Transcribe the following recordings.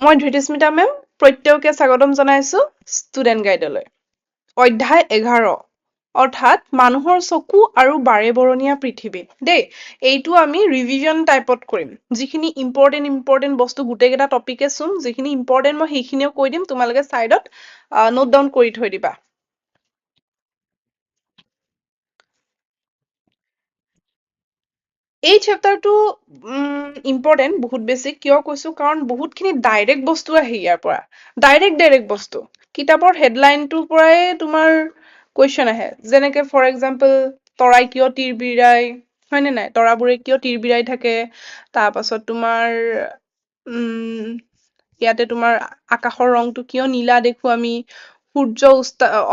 মই ধৃতিস্মিতা মেম প্ৰত্যেককে স্বাগতম জনাইছো ষ্টুডেণ্ট গাইডলৈ। অধ্যায় 11, অৰ্থাৎ মানুহৰ চকু আৰু বাৰেবৰণীয়া পৃথিৱী দেই। এইটো আমি ৰিভিজন টাইপত কৰিম। যিখিনি ইম্পৰ্টেণ্ট ইম্পৰ্টেণ্ট বস্তু গোটেইকেইটা টপিকে চুম, যিখিনি ইম্পৰ্টেণ্ট মই সেইখিনিও কৈ দিম, তোমালোকে ছাইডত নোট ডাউন কৰি থৈ দিবা। এই চেপ্টাৰটো ইম্পৰ্টেণ্ট বহুত বেছি। কিয় কৈছো? কাৰণ বহুতখিনি ডাইৰেক্ট বস্তু আহে ইয়াৰ পৰা, ডাইৰেক্ট ডাইৰেক্ট বস্তু। কিতাপৰ হেডলাইনটোৰ পৰাই তোমাৰ কুৱেশ্যন আহে। যেনেকে ফৰ এক্সাম্পল, তৰাই কিয় তিৰবিৰাই, হয়নে নাই? তৰাবোৰে কিয় তিৰবিৰাই থাকে? তাৰপাছত তোমাৰ ইয়াতে তোমাৰ আকাশৰ ৰংটো কিয় নীলা দেখো আমি? সূৰ্য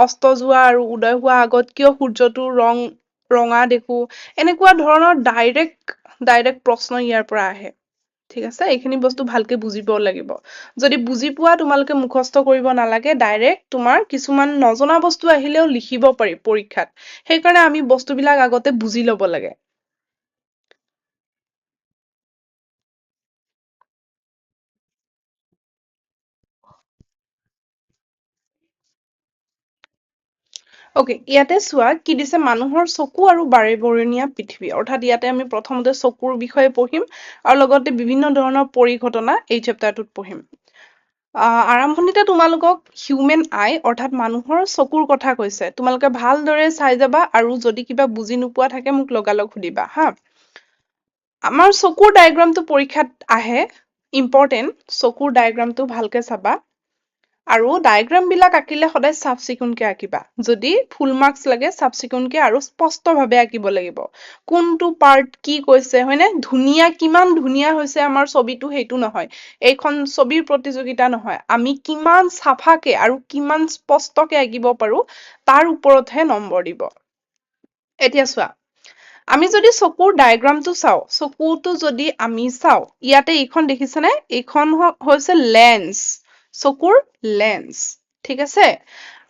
অস্ত যোৱা আৰু উদয় হোৱা আগত কিয় সূৰ্যটোৰ ৰং ৰঙা দেখো? এনেকুৱা ধৰণৰ ডাইৰেক্ট ডাইৰেক্ট প্ৰশ্ন ইয়াৰ পৰা আহে, ঠিক আছে? এইখিনি বস্তু ভালকে বুজিব লাগিব। যদি বুজি পোৱা, তোমালোকে মুখস্থ কৰিব নালাগে, ডাইৰেক্ট তোমাৰ কিছুমান নজনা বস্তু আহিলেও লিখিব পাৰি পৰীক্ষাত। সেইকাৰণে আমি বস্তুবিলাক আগতে বুজি ল'ব লাগে। অ'কে, ইয়াতে চোৱা কি দিছে, মানুহৰ চকু আৰু বাৰেবৰণীয়া পৃথিৱী। অৰ্থাৎ ইয়াতে আমি প্ৰথমতে চকুৰ বিষয়ে পঢ়িম আৰু লগতে বিভিন্ন ধৰণৰ পৰিঘটনা এই চেপ্টাৰটোত পঢ়িম। আৰম্ভণিতে তোমালোকক হিউমেন আই অৰ্থাৎ মানুহৰ চকুৰ কথা কৈছে। তোমালোকে ভালদৰে চাই যাবা আৰু যদি কিবা বুজি নোপোৱা থাকে মোক লগালগ সুধিবা। হা, আমাৰ চকুৰ ডায়েগ্ৰামটো পৰীক্ষাত আহে, ইম্পৰ্টেণ্ট। চকুৰ ডায়েগ্ৰামটো ভালকে চাবা আৰু ডায়েগ্ৰাম বিলাক আঁকিলে সদায় চাফ চিকুণকে আঁকিবা। যদি ফুল মাৰ্কছ লাগে, চাফ চিকুণকে আৰু স্পষ্টভাৱে আঁকিব লাগিব। কোনটো পাৰ্ট কি কৈছে, হয়নে? ধুনীয়া, কিমান ধুনীয়া হৈছে আমাৰ ছবিটো সেইটো নহয়, এইখন ছবিৰ প্ৰতিযোগিতা নহয়। আমি কিমান চাফাকে আৰু কিমান স্পষ্টকে আঁকিব পাৰো তাৰ ওপৰতহে নম্বৰ দিব। এতিয়া চোৱা, আমি যদি চকুৰ ডায়েগ্ৰামটো চাওঁ, চকুটো যদি আমি চাওঁ, ইয়াতে এইখন দেখিছেনে? এইখন হৈছে লেন্স, চকুৰ লেন্স, ঠিক আছে?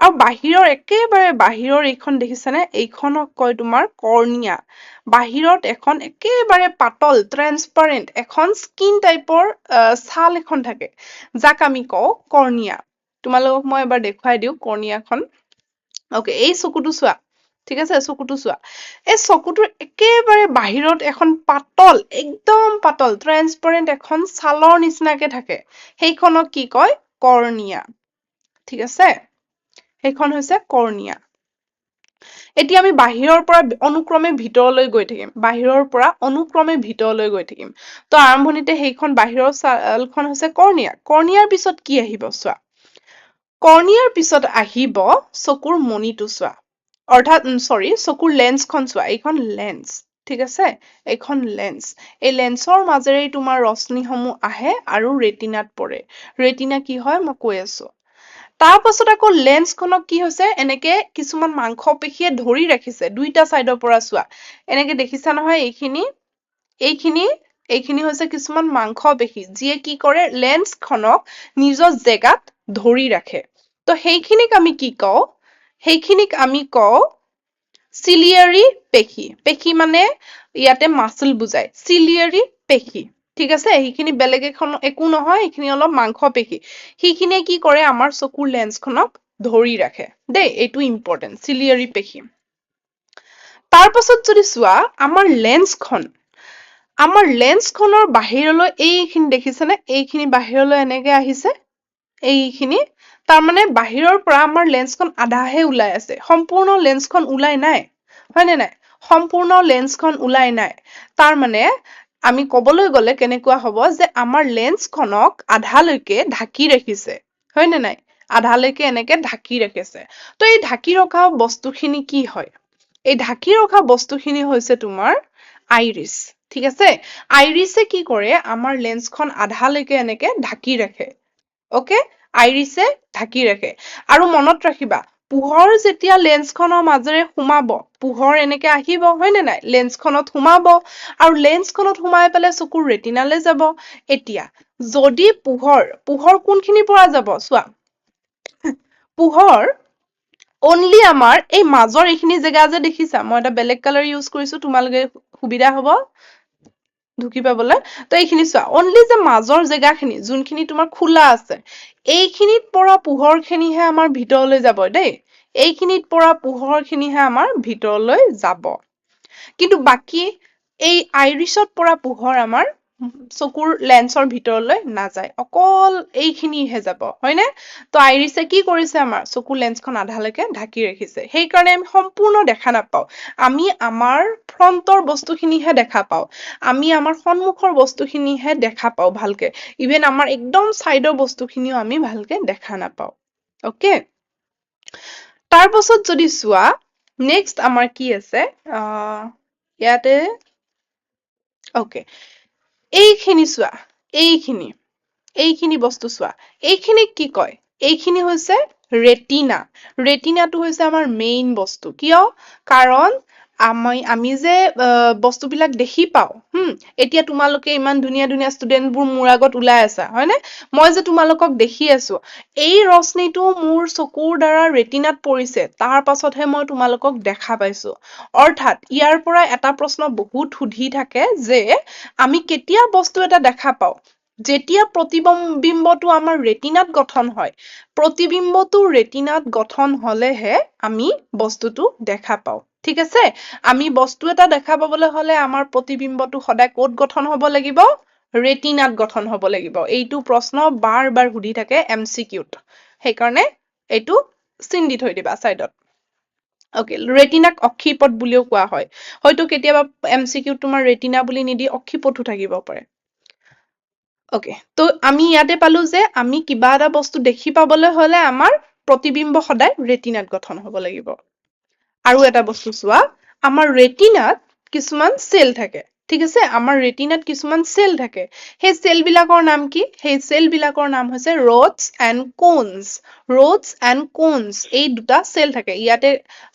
আৰু বাহিৰৰ, একেবাৰে বাহিৰৰ এইখন দেখিছেনে? এইখনক কয় তোমাৰ কৰ্ণিয়া। বাহিৰত এখন একেবাৰে পাতল ট্ৰেন্সপাৰেণ্ট এখন স্কিন টাইপৰ ছাল এখন থাকে, যাক আমি কওঁ কৰ্ণিয়া। তোমালোকক মই এবাৰ দেখুৱাই দিওঁ কৰ্ণিয়াখন। অ'কে, এই চকুটো চোৱা, ঠিক আছে? চকুটো চোৱা, এই চকুটোৰ একেবাৰে বাহিৰত এখন পাতল, একদম পাতল ট্ৰেন্সপাৰেণ্ট এখন ছালৰ নিচিনাকে থাকে, সেইখনক কি কয়? কৰ্ণিয়া, ঠিক আছে? সেইখন হৈছে কৰ্ণিয়া। এতিয়া আমি বাহিৰৰ পৰা অনুক্ৰমে ভিতৰলৈ গৈ থাকিম, বাহিৰৰ পৰা অনুক্ৰমে ভিতৰলৈ গৈ থাকিম। তো আৰম্ভণিতে সেইখন বাহিৰৰ ছালখন হৈছে কৰ্ণিয়া। কৰ্ণিয়াৰ পিছত কি আহিব চোৱা, কৰ্ণিয়াৰ পিছত আহিব চকুৰ মণিটো চোৱা, অৰ্থাৎ চৰি, চকুৰ লেন্সখন চোৱা। এইখন লেন্স, ঠিক আছে? এইখন লেন্স। এই লেন্সৰ মাজেৰেই তোমাৰ ৰশ্মিসমূহ আহে আৰু ৰেটিনাত পৰে। ৰেটিনা কি হয় মই কৈ আছো। তাৰ পাছত আকৌ লেন্সখনক কি হৈছে, এনেকে কিছুমান মাংসপেশীয়ে ধৰি ৰাখিছে দুইটা চাইডৰ পৰা। চোৱা, এনেকে দেখিছা নহয়, এইখিনি এইখিনি এইখিনি হৈছে কিছুমান মাংসপেশী, যিয়ে কি কৰে, লেন্সখনক নিজৰ জেগাত ধৰি ৰাখে। তো সেইখিনিক আমি কি কওঁ? সেইখিনিক আমি কওঁ চিলিয়াৰী পেশী। পেশী মানে ইয়াতে মাচল বুজায়, চিলিয়াৰী পেশী, ঠিক আছে? সেইখিনি বেলেগ এখন একো নহয়, সেইখিনি অলপ মাংসপেশী। সেইখিনিয়ে কি কৰে, আমাৰ চকুৰ লেন্সখনক ধৰি ৰাখে দেই। এইটো ইম্পৰ্টেণ্ট, চিলিয়াৰী পেশী। তাৰ পাছত যদি চোৱা, আমাৰ লেন্সখন, আমাৰ লেন্সখনৰ বাহিৰলৈ এইখিনি দেখিছেনে? এইখিনি বাহিৰলৈ এনেকে আহিছে এইখিনি। তাৰমানে বাহিৰৰ পৰা আমাৰ লেন্সখন আধাহে ওলাই আছে, সম্পূৰ্ণ লেন্সখন ওলাই নাই, হয়নে নাই? সম্পূৰ্ণ লেন্সখন ওলাই নাই। তাৰমানে আমি কবলৈ গলে কেনেকুৱা হব যে আমাৰ লেন্সখনক আধালৈকে ঢাকি ৰাখিছে, হয়নে নাই? আধালৈকে এনেকে ঢাকি ৰাখিছে। তো এই ঢাকি ৰখা বস্তুখিনি কি হয়? এই ঢাকি ৰখা বস্তুখিনি হৈছে তোমাৰ আইৰিছ, ঠিক আছে? আইৰিছে কি কৰে, আমাৰ লেন্সখন আধালৈকে এনেকে ঢাকি ৰাখে। অ'কে, আইৰিছে ঢাকি ৰাখে। আৰু মনত ৰাখিবা, পোহৰ যেতিয়া লেন্সখনৰ মাজেৰে সোমাব, পোহৰ এনেকে আহিব, হয়নে নাই? লেন্সখনত সোমাব আৰু লেন্সখনত সোমাই পেলাই চকুৰ ৰেটিনালৈ যাব। এতিয়া যদি পোহৰ, পোহৰ কোনখিনিৰ পৰা যাব চোৱা, পোহৰ অনলি আমাৰ এই মাজৰ এইখিনি জেগা যে দেখিছা, মই এটা বেলেগ কালাৰ ইউজ কৰিছো, তোমালোকে সুবিধা হ'ব। ঢুকি পাবলৈ। তো এইখিনি চোৱা, অনলি যে মাজৰ জেগাখিনি যোনখিনি তোমাৰ খোলা আছে, এইখিনিত পৰা পোহৰখিনিহে আমাৰ ভিতৰলৈ যাব দেই। এইখিনিত পৰা পোহৰখিনিহে আমাৰ ভিতৰলৈ যাব, কিন্তু বাকী এই আইৰিছত পৰা পোহৰ আমাৰ চকুৰ লেন্সৰ ভিতৰলৈ নাযায়, অকল এইখিনিহে যাব, হয়নে? তো আইৰিছে কি কৰিছে, আমাৰ চকুৰ লেন্সখন আধালৈকে ঢাকি ৰাখিছে, সেইকাৰণে আমি সম্পূৰ্ণ দেখা নাপাওঁ। আমি আমাৰ ফ্ৰণ্টৰ বস্তুখিনিহে দেখা পাওঁ, আমি আমাৰ সন্মুখৰ বস্তুখিনিহে দেখা পাওঁ ভালকে। ইভেন আমাৰ একদম চাইডৰ বস্তুখিনিও আমি ভালকে দেখা নাপাওঁ। অ'কে, তাৰপাছত যদি চোৱা নেক্সট আমাৰ কি আছে ইয়াতে। অ'কে, এইখিনি চোৱা, এইখিনি বস্তু চোৱা, এইখিনিক কি কয়? এইখিনি হৈছে ৰেটিনা। ৰেটিনাটো হৈছে আমাৰ মেইন বস্তু। কিয়? কাৰণ আমি যে বস্তুবিলাক দেখি পাওঁ। এতিয়া তোমালোকে ইমান ধুনীয়া ধুনীয়া ষ্টুডেণ্টবোৰ মোৰ আগত ওলাই আছা, হয়নে? মই যে তোমালোকক দেখি আছো, এই ৰশ্মিটো মোৰ চকুৰ দ্বাৰা ৰেটিনাত পৰিছে, তাৰ পাছতহে মই তোমালোকক দেখা পাইছো। অৰ্থাৎ ইয়াৰ পৰা এটা প্ৰশ্ন বহুত সুধি থাকে যে আমি কেতিয়া বস্তু এটা দেখা পাওঁ? যেতিয়া প্ৰতিবিম্বটো আমাৰ ৰেটিনাত গঠন হয়। প্ৰতিবিম্বটো ৰেটিনাত গঠন হলেহে আমি বস্তুটো দেখা পাওঁ। ঠিক আছে, আমি বস্তু এটা দেখা পাবলৈ হলে আমাৰ প্ৰতিবিম্বটো সদায় ক'ত গঠন হব লাগিব? ৰেটিনাত গঠন হব লাগিব। এইটো প্ৰশ্ন বাৰ বাৰ সুধি থাকে এমচিকিউত, সেইকাৰণে এইটো চিন দি থৈ দিবা চাইডত। অ'কে, ৰেটিনাক অক্ষিপথ বুলিও কোৱা হয়। হয়তো কেতিয়াবা এমচিকিউত তোমাৰ ৰেটিনা বুলি নিদি অক্ষিপথো থাকিব পাৰে। অ'কে, তো আমি ইয়াতে পালো যে আমি কিবা এটা বস্তু দেখি পাবলৈ হলে আমাৰ প্ৰতিবিম্ব সদায় ৰেটিনাত গঠন হব লাগিব। আৰু এটা বস্তু চোৱা, আমাৰ ৰেটিনাত কিছুমান চেল থাকে। ঠিক আছে, আমাৰ ৰেটিনাত কিছুমান চেল থাকে। সেই চেল বিলাকৰ নাম কি? সেই চেল বিলাকৰ নাম হৈছে rods and cones. Rods and cones, এই দুটা চেল থাকে। ইয়াতে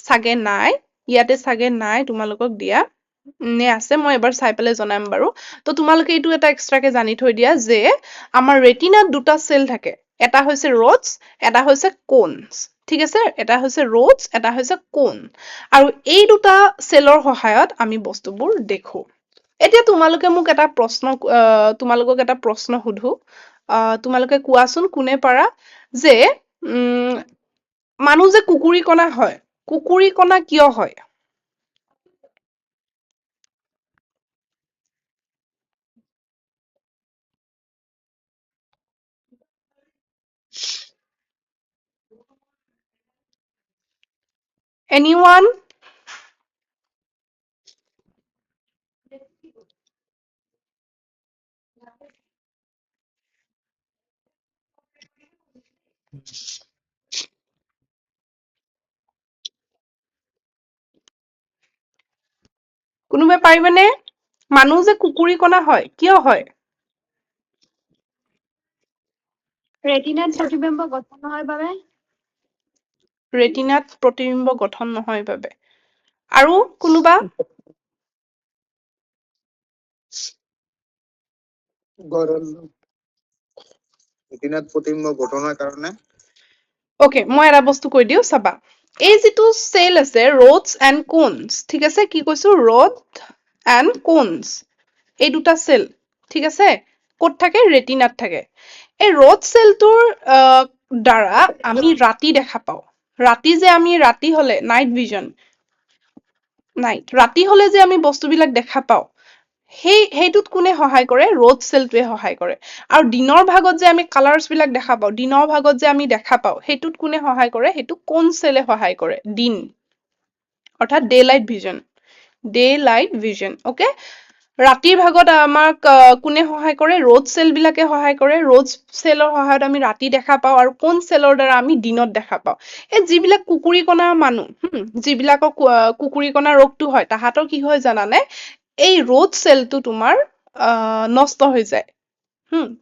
চাগে নাই, ইয়াতে চাগে নাই তোমালোকক দিয়া নে আছে, মই এবাৰ চাই পেলাই জনাম বাৰু। তো তোমালোকে এইটো এটা এক্সট্ৰাকে জানি থৈ দিয়া যে আমাৰ ৰেটিনাত দুটা চেল থাকে, এটা হৈছে ৰডছ, এটা হৈছে কোনছ। ঠিক আছে, এটা হৈছে ৰডছ, এটা হৈছে কোন, আৰু এই দুটা চেলৰ সহায়ত আমি বস্তুবোৰ দেখো। এতিয়া তোমালোকে মোক এটা প্ৰশ্ন, তোমালোকক এটা প্ৰশ্ন সুধো, তোমালোকে কোৱাচোন কোনে পাৰা যে মানুহ যে কুকুৰী কণা হয়, কুকুৰী কণা কিয় হয়? এনিৱান? কোনোবাই পাৰিবনে? মানুহ যে কুকুৰী কণা হয় কিয় হয়? ৰেটিনাত প্ৰতিবিম্ব গঠন নহয় বাবে। ৰেটিনাত প্ৰতিবিম্ব গঠন নহয় বাবে। আৰু কোনোবা? ৰেটিনাত প্ৰতিবিম্ব গঠনৰ কাৰণে। অ'কে, মই এটা বস্তু কৈ দিওঁ চাবা। এই যিটো চেল আছে ৰডছ এণ্ড কোনছ, ঠিক আছে, কি কৈছো? ৰড এণ্ড কোনছ, এই দুটা চেল, ঠিক আছে, ক'ত থাকে? ৰেটিনাত থাকে। এই ৰড চেলটোৰ দ্বাৰা আমি ৰাতি দেখা পাওঁ। ৰাতি যে আমি ৰাতি হলে নাইট ভিজন, নাইট ৰাতি হলে যে আমি বস্তুবিলাক দেখা পাওঁ, সেইটোত কোনে সহায় কৰে? ৰড চেলটোৱে সহায় কৰে। আৰু দিনৰ ভাগত যে আমি কালাৰ্ছ বিলাক দেখা পাওঁ, দিনৰ ভাগত যে আমি দেখা পাওঁ, সেইটোত কোনে সহায় কৰে? সেইটো কোন চেলে সহায় কৰে? দিন, অৰ্থাৎ day light vision, day light vision. Okay, ৰাতিৰ ভাগত আমাক কোনে সহায় কৰে? ৰড চেল বিলাকে সহায় কৰে। ৰড চেলৰ সহায়ত আমি ৰাতি দেখা পাওঁ, আৰু কোন চেলৰ দ্বাৰা আমি দিনত দেখা পাওঁ? এই যিবিলাক কুকুৰী কণা মানুহ, যিবিলাকৰ কুকুৰী কণা ৰোগটো হয়, তাহাঁতৰ কি হয় জানানে? এই ৰড চেলটো তোমাৰ নষ্ট হৈ যায়,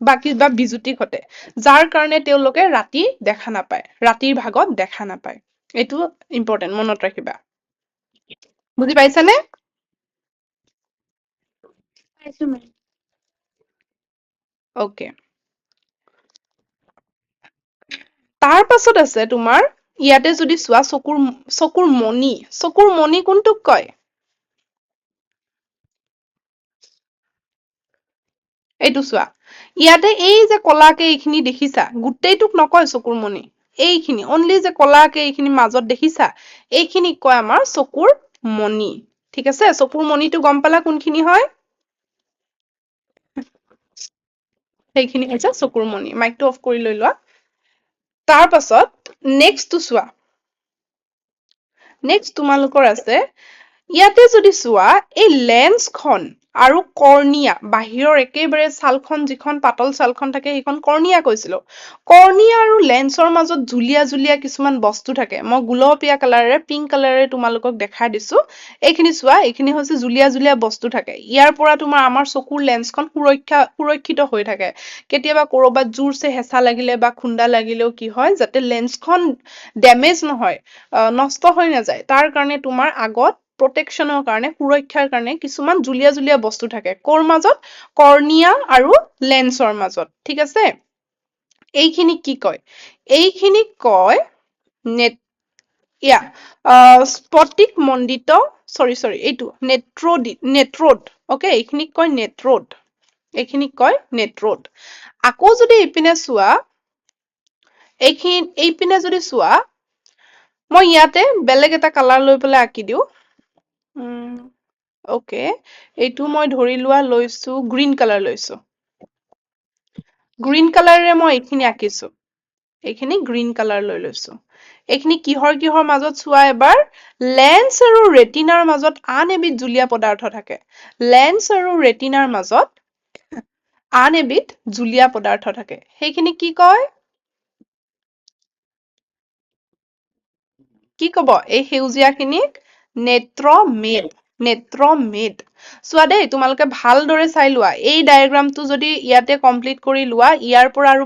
বাকী বা বিজুতি ঘটে, যাৰ কাৰণে তেওঁলোকে ৰাতি দেখা নাপায়, ৰাতিৰ ভাগত দেখা নাপায়। এইটো ইম্পৰ্টেণ্ট, মনত ৰাখিবা। বুজি পাইছানে? পাইছো মেম। অ'কে, তাৰ পাছত আছে তোমাৰ ইয়াতে যদি চোৱা চকুৰ মণি, চকুৰ মণি কোনটোক কয়? এইটো চোৱা, ইয়াতে এই যে কলাকে এইখিনি দেখিছা, গোটেইটোক নকয় চকুৰ মণি, এইখিনি অনলি যে কলাকে এইখিনি মাজত দেখিছা, এইখিনিক কয় আমাৰ চকুৰ মণি। ঠিক আছে, চকুৰ মণিটো গম পালা কোনখিনি হয়? সেইখিনি হৈছে চকুৰ মণি। মাইকটো অফ কৰি লৈ লোৱা। তাৰ পাছত নেক্সটটো চোৱা, নেক্সট তোমালোকৰ আছে ইয়াতে যদি চোৱা এই লেন্সখন আৰু কৰ্ণিয়া, বাহিৰৰ একেবাৰে ছালখন যিখন পাতল ছালখন থাকে সেইখন কৰ্ণিয়া কৈছিলো। কৰ্ণিয়া আৰু লেন্সৰ মাজত জুলীয়া জুলীয়া কিছুমান বস্তু থাকে। মই গুলপীয়া কালাৰেৰে, পিংক কালাৰেৰে তোমালোকক দেখাই দিছো। এইখিনি চোৱা, এইখিনি হৈছে জুলীয়া জুলীয়া বস্তু থাকে। ইয়াৰ পৰা তোমাৰ আমাৰ চকুৰ লেন্সখন সুৰক্ষিত হৈ থাকে। কেতিয়াবা কৰবাত জোৰছে হেঁচা লাগিলে বা খুন্দা লাগিলেও কি হয়, যাতে লেন্সখন ডেমেজ নহয়, নষ্ট হৈ নাযায়, তাৰ কাৰণে তোমাৰ আগত প্ৰটেকশ্যনৰ কাৰণে, সুৰক্ষাৰ কাৰণে কিছুমান জুলীয়া জুলীয়া বস্তু থাকে। ক'ৰ মাজত? কৰ্ণিয়া আৰু লেন্সৰ মাজত। ঠিক আছে, এইখিনিক কি কয়? এইখিনিক কয় নেট ইয়া স্ফটিক মণ্ডিত, চৰি চৰি, এইটো নেত্ৰডি, নেত্ৰড। অ'কে, এইখিনিক কয় নেত্ৰড, এইখিনিক কয় নেত্ৰড। আকৌ যদি এইপিনে চোৱা, এইখিনি এইপিনে যদি চোৱা, মই ইয়াতে বেলেগ এটা কালাৰ লৈ পেলাই আঁকি দিওঁ। অ'কে, এইটো মই ধৰি লোৱা লৈছো গ্ৰীণ কালাৰ লৈছো। গ্ৰীণ কালাৰেৰে মই এইখিনি আঁকিছো, এইখিনি গ্ৰীণ কালাৰ লৈ লৈছো। এইখিনি কিহৰ কিহৰ মাজত চোৱা এবাৰ, লেন্স আৰু ৰেটিনাৰ মাজত আন এবিধ জুলীয়া পদাৰ্থ থাকে। লেন্স আৰু ৰেটিনাৰ মাজত আন এবিধ জুলীয়া পদাৰ্থ থাকে, সেইখিনি কি কয়? কি কব এই সেউজীয়াখিনিক? নেত্ৰমেদ, নেত্ৰমেদ। চোৱা দেই, তোমালোকে ভালদৰে চাই লোৱা। এই ডায়েগ্ৰামটো যদি ইয়াতে কমপ্লিট কৰি লোৱা, ইয়াৰ পৰা আৰু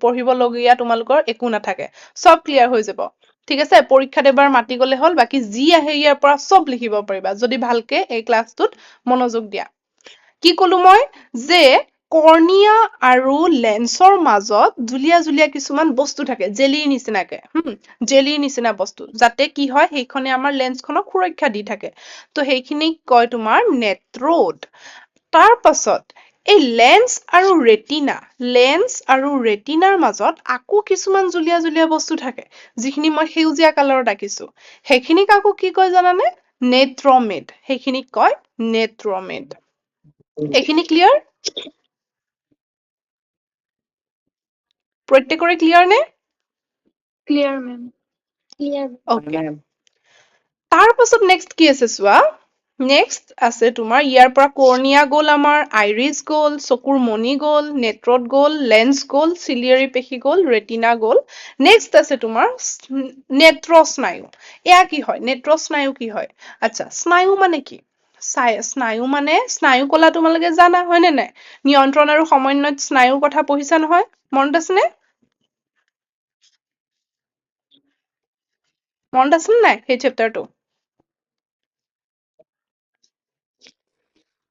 পঢ়িবলগীয়া তোমালোকৰ একো নাথাকে, চব ক্লিয়াৰ হৈ যাব। ঠিক আছে, পৰীক্ষাত এবাৰ মাতি গ'লে হ'ল, বাকী যি আহে ইয়াৰ পৰা চব লিখিব পাৰিবা যদি ভালকে এই ক্লাছটোত মনোযোগ দিয়া। কি কলো মই? যে কৰ্ণিয়া আৰু লেন্সৰ মাজত জুলীয়া জুলীয়া কিছুমান বস্তু থাকে, জেলিৰ নিচিনাকে, জেলিৰ নিচিনা বস্তু, যাতে কি হয়, সেইখনে আমাৰ লেন্সখনক সুৰক্ষা দি থাকে। তো সেইখিনিক কয় তোমাৰ নেত্ৰড। তাৰ পাছত এই লেন্স আৰু ৰেটিনা, লেন্স আৰু ৰেটিনাৰ মাজত আকৌ কিছুমান জুলীয়া জুলীয়া বস্তু থাকে, যিখিনি মই সেউজীয়া কালাৰত আঁকিছো। সেইখিনিক আকৌ কি কয় জানানে? নেত্ৰমেদ। সেইখিনিক কয় নেত্ৰমেদ। এইখিনি ক্লিয়াৰ? প্ৰত্যেকৰে ক্লিয়াৰ নে? Clear ma'am. Clear. Okay, তাৰ পাছত নেক্সট কি আছে চোৱা। নেক্সট আছে তোমাৰ ইয়াৰ পৰা কৰ্ণিয়া গ'ল, আমাৰ আইৰিছ গ'ল, চকুৰ মণি গ'ল, নেত্ৰত গ'ল, লেন্স গ'ল, চিলিয়াৰী পেশী গ'ল, ৰেটিনা গ'ল। নেক্সট আছে তোমাৰ নেত্ৰ স্নায়ু। এয়া কি হয়? নেত্ৰ স্নায়ু কি হয়? আচ্ছা, স্নায়ু মানে কি? স্নায়ু মানে স্নায়ু কলা তোমালোকে জানা হয়নে নাই? নিয়ন্ত্ৰণ আৰু সমন্বয়ত স্নায়ুৰ কথা পঢ়িছা নহয়, মনত আছেনে? মনত আছেনে নাই সেই চেপ্টাৰটো?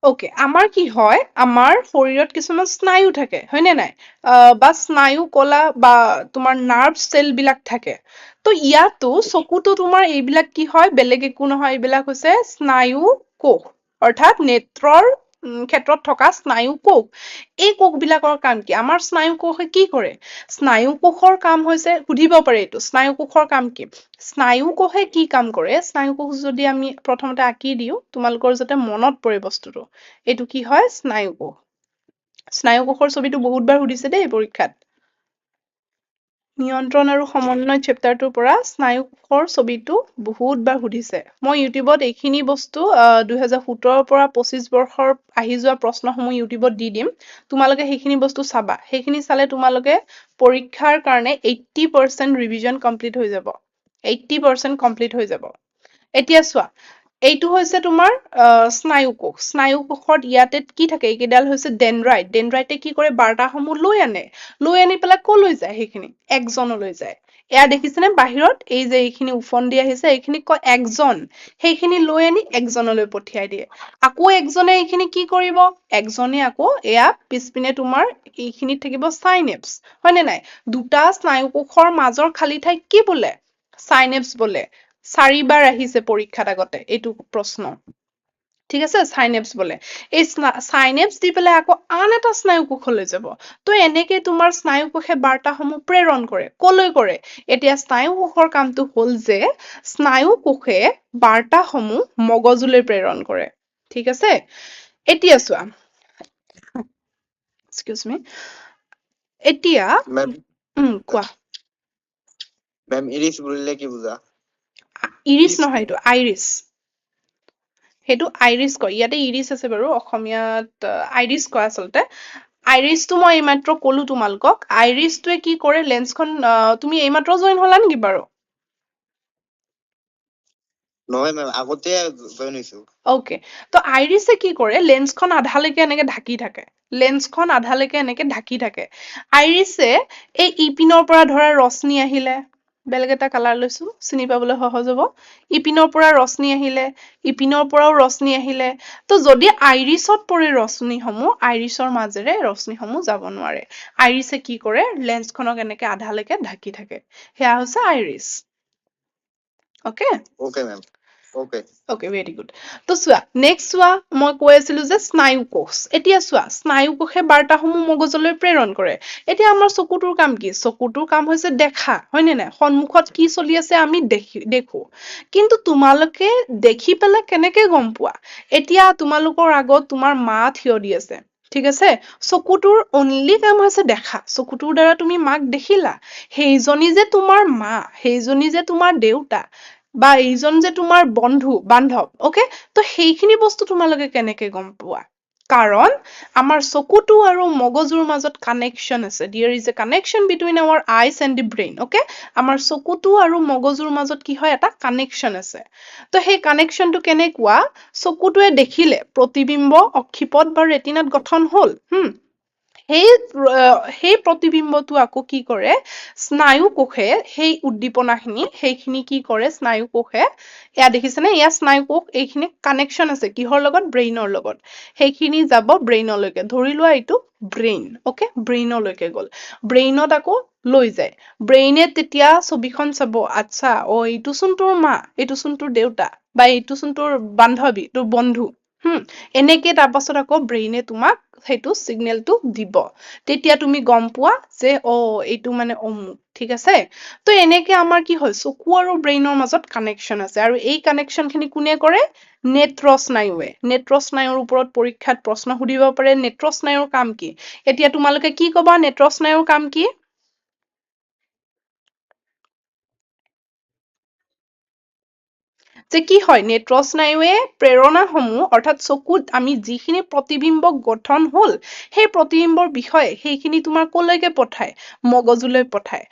অ'কে, আমাৰ কি হয়, আমাৰ শৰীৰত কিছুমান স্নায়ু থাকে হয়নে নাই? বা স্নায়ু কলা বা তোমাৰ নাৰ্ভ চেল বিলাক থাকে। তো ইয়াতো চকুতো তোমাৰ এইবিলাক কি হয়, বেলেগ একো নহয়, এইবিলাক হৈছে স্নায়ু কোষ, অৰ্থাৎ নেত্ৰৰ ক্ষেত্ৰত থকা স্নায়ু কোষ। এই কোষবিলাকৰ কাম কি? আমাৰ স্নায়ু কোষে কি কৰে? স্নায়ু কোষৰ কাম হৈছে, সুধিব পাৰে এইটো, স্নায়ু কোষৰ কাম কি? স্নায়ু কোষে কি কাম কৰে? স্নায়ু কোষ যদি আমি প্ৰথমতে আঁকি দিওঁ, তোমালোকৰ যাতে মনত পৰে বস্তুটো, এইটো কি হয়? স্নায়ু কোষ। স্নায়ু কোষৰ ছবিটো বহুতবাৰ সুধিছে দেই পৰীক্ষাত। নিয়ন্ত্ৰণ আৰু সমন্বয় চেপ্টাৰটোৰ পৰা স্নায়ু কোষৰ ছবিটো বহুতবাৰ সুধিছে। মই ইউটিউবত এইখিনি বস্তু 2017ৰ পৰা 25 বৰ্ষৰ আহি যোৱা প্ৰশ্নসমূহ ইউটিউবত দি দিম, তোমালোকে সেইখিনি বস্তু চাবা। সেইখিনি চালে তোমালোকে পৰীক্ষাৰ কাৰণে 80% ৰিভিজন কমপ্লিট হৈ যাব, 80% কমপ্লিট হৈ যাব। এতিয়া চোৱা, এইটো হৈছে তোমাৰ স্নায়ু কোষ। স্নায়ু কোষত ইয়াতে কি থাকে? এইকেইডাল হৈছে ডেনড্ৰাইট। ডেনড্ৰাইটে কি কৰে? বাৰ্তাসমূহ লৈ আনে, লৈ আনি পেলাই ক'লৈ যায়? সেইখিনি এক্সনলৈ যায়। এয়া দেখিছেনে বাহিৰত এই যে এইখিনি ওফন্দি আহিছে, এইখিনি কয় এক্সন। সেইখিনি লৈ আনি এক্সনলৈ পঠিয়াই দিয়ে। আকৌ এক্সনে এইখিনি কি কৰিব? এক্সনে আকৌ এয়া পিছপিনে তোমাৰ এইখিনিত থাকিব চাইনেপছ, হয়নে নাই? দুটা স্নায়ু কোষৰ মাজৰ খালী ঠাইক কি বোলে? চাইনেপছ বোলে। চাৰিবাৰ আহিছে পৰীক্ষাত আগতে এইটো প্ৰশ্ন। ঠিক আছে, চাইনেপছ বোলে। এই চাইনেপছ দি পেলাই আকৌ আন এটা স্নায়ুকোষলৈ যাব। তো এনেকে তোমাৰ স্নায়ুকোষে বাৰ্তাসমূহ প্ৰেৰণ কৰে। কলৈ কৰে? এতিয়া স্নায়ুকোষৰ কামটো হ'ল যে স্নায়ুকোষে বাৰ্তাসমূহ মগজুলৈ প্ৰেৰণ কৰে। ঠিক আছে, এতিয়া চোৱা, এক্সকিউজ মি, এতিয়া মেম। কোৱা। মেম, ইৰিছ বুলিলে কি বুজা? ইৰিছ নহয়, এইটো আইৰিছ। সেইটো আইৰিছ কয়। ইয়াতে ইৰিছ আছে বাৰু, অসমীয়াত আইৰিছ কয়। আচলতে আইৰিছটো মই এইমাত্ৰ ক'লো তোমালোকক। আইৰিছটোৱে কি কৰে? লেন্সখন, তুমি এইমাত্ৰ জইন হলা নেকি বাৰু? নহয় মেম, আগতে জইন হৈছো। অ'কে, তো আইৰিছে কি কৰে? লেন্সখন আধালৈকে এনেকে ঢাকি থাকে। লেন্সখন আধালৈকে এনেকে ঢাকি থাকে আইৰিছে। এই ইপিনৰ পৰা ধৰা ৰশ্মি আহিলে, বেলেগ এটা কালাৰ লৈছো, চিনি পাবলৈ সহজ হ'ব। ইপিনৰ পৰা ৰশ্মি আহিলে, ইপিনৰ পৰাও ৰশ্মি আহিলে, তো যদি আইৰিছত পৰে ৰশ্মিসমূহ, আইৰিছৰ মাজেৰে ৰশ্মিসমূহ যাব নোৱাৰে। আইৰিছে কি কৰে? লেন্সখনক এনেকে আধালৈকে ঢাকি থাকে। সেয়া হৈছে iris. Okay. Okay ma'am, okay. Okay, very good. তো চোৱা, নেক্সট চোৱা, মই কৈ আছিলো যে স্নায়ুকোষ। এতিয়া চোৱা, স্নায়ুকোষে বাৰ্তাসমূহ মগজুলৈ প্ৰেৰণ কৰে। এতিয়া আমাৰ চকুটোৰ কাম কি? চকুটোৰ কাম হৈছে দেখা, হয়নে নাই? সন্মুখত কি চলি আছে আমি দেখি দেখো। কিন্তু তোমালোকে দেখি পেলাই কেনেকে গম পোৱা? এতিয়া তোমালোকৰ আগত তোমাৰ মা থিয় দি আছে, ঠিক আছে? চকুটোৰ অনলি কাম হৈছে দেখা। চকুটোৰ দ্বাৰা তুমি মাক দেখিলা। সেইজনী যে তোমাৰ মা, সেইজনী যে তোমাৰ দেউতা বা এইজন যে তোমাৰ বন্ধু বান্ধৱ, অ'কে, তো সেইখিনি বস্তু তোমালোকে কেনেকে গম পোৱা? কাৰণ আমাৰ চকুটো আৰু মগজুৰ মাজত কানেকশ্যন আছে। There is a connection between our eyes and the brain, okay? আমাৰ চকুটো আৰু মগজুৰ মাজত কি হয়? এটা কানেকশ্যন আছে। তো সেই কানেকশ্যনটো কেনেকুৱা? চকুটোৱে দেখিলে, প্ৰতিবিম্ব অক্ষিপট বা ৰেটিনাত গঠন হ'ল। সেই প্ৰতিবিম্বটো আকৌ কি কৰে? স্নায়ুকোষে সেই উদ্দীপনাখিনি, সেইখিনি কি কৰে স্নায়ুকোষে? এয়া দেখিছেনে? এয়া স্নায়ুকোষ। এইখিনি কানেকশ্যন আছে কিহৰ লগত? ব্ৰেইনৰ লগত। সেইখিনি যাব ব্ৰেইনলৈকে। ধৰি লোৱা এইটো ব্ৰেইন, অ'কে? ব্ৰেইনলৈকে গ'ল, ব্ৰেইনত আকৌ লৈ যায়। ব্ৰেইনে তেতিয়া ছবিখন চাব, আচ্ছা, অ এইটোচোন তোৰ মা, এইটোচোন তোৰ দেউতা বা এইটোচোন তোৰ বান্ধৱী, তোৰ বন্ধু। এনেকে তাৰপাছত আকৌ ব্ৰেইনে তোমাক সেইটো চিগনেলটো দিব। তেতিয়া তুমি গম পোৱা যে অ এইটো মানে অমুক। ঠিক আছে? তো এনেকে আমাৰ কি হয়, চকু আৰু ব্ৰেইনৰ মাজত কানেকশ্যন আছে। আৰু এই কানেকশ্যন খিনি কোনে কৰে? নেত্ৰ স্নায়ুৱে। নেত্ৰ স্নায়ুৰ ওপৰত পৰীক্ষাত প্ৰশ্ন সুধিব পাৰে, নেত্ৰ স্নায়ুৰ কাম কি? এতিয়া তোমালোকে কি কবা? নেত্ৰ স্নায়ুৰ কাম কি? যে কি হয়, নেত্ৰ স্নায়ুৱে প্ৰেৰণাসমূহ, অৰ্থাৎ চকুত আমি যিখিনি প্ৰতিবিম্ব গঠন হ'ল, সেই প্ৰতিবিম্বৰ বিষয়ে সেইখিনি তোমাৰ কলৈকে পঠায়? মগজুলৈ পঠায়।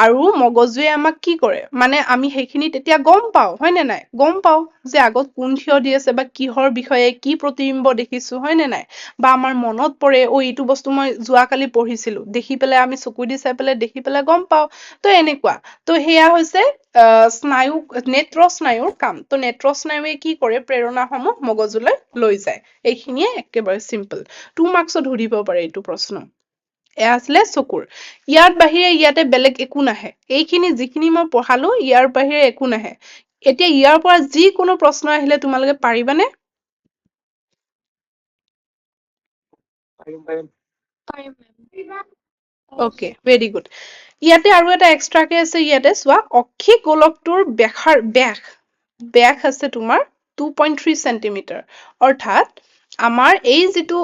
আৰু মগজুৱে আমাক কি কৰে? মানে আমি সেইখিনি তেতিয়া গম পাওঁ, হয়নে নাই? গম পাওঁ যে আগত কোন থিয় দি আছে বা কিহৰ বিষয়ে কি প্ৰতিবিম্ব দেখিছো, হয়নে নাই? বা আমাৰ মনত পৰে, অ এইটো বস্তু মই যোৱাকালি পঢ়িছিলো, দেখি পেলাই আমি চকু দি চাই পেলাই দেখি পেলাই গম পাওঁ। তো এনেকুৱা, তো সেয়া হৈছে স্নায়ু, নেত্ৰ স্নায়ুৰ কাম। তো নেত্ৰ স্নায়ুৱে কি কৰে? প্ৰেৰণাসমূহ মগজুলৈ লৈ যায়। এইখিনিয়ে একেবাৰে চিম্পল, 2 মাৰ্কছত সুধিব পাৰে এইটো প্ৰশ্ন। এয়া আছিলে চকুৰ। ইয়াৰ বাহিৰে ইয়াতে বেলেগ একো নাহে। এইখিনি যিখিনি মই পঢ়ালো, ইয়াৰ বাহিৰে একো নাহে। এতিয়া ইয়াৰ পৰা যিকোনো প্ৰশ্ন আহিলে তোমালোকে পাৰিবানে? পাৰিম, পাৰিম। পাৰিম। Okay, very good. ইয়াতে আৰু এটা এক্সট্ৰাকে আছে। ইয়াতে চোৱা, অক্ষিক গোলকটোৰ ব্যাসাৰ ব্যাস ব্যাস আছে তোমাৰ 2.3 চেণ্টিমিটাৰ। অৰ্থাৎ আমাৰ এই যিটো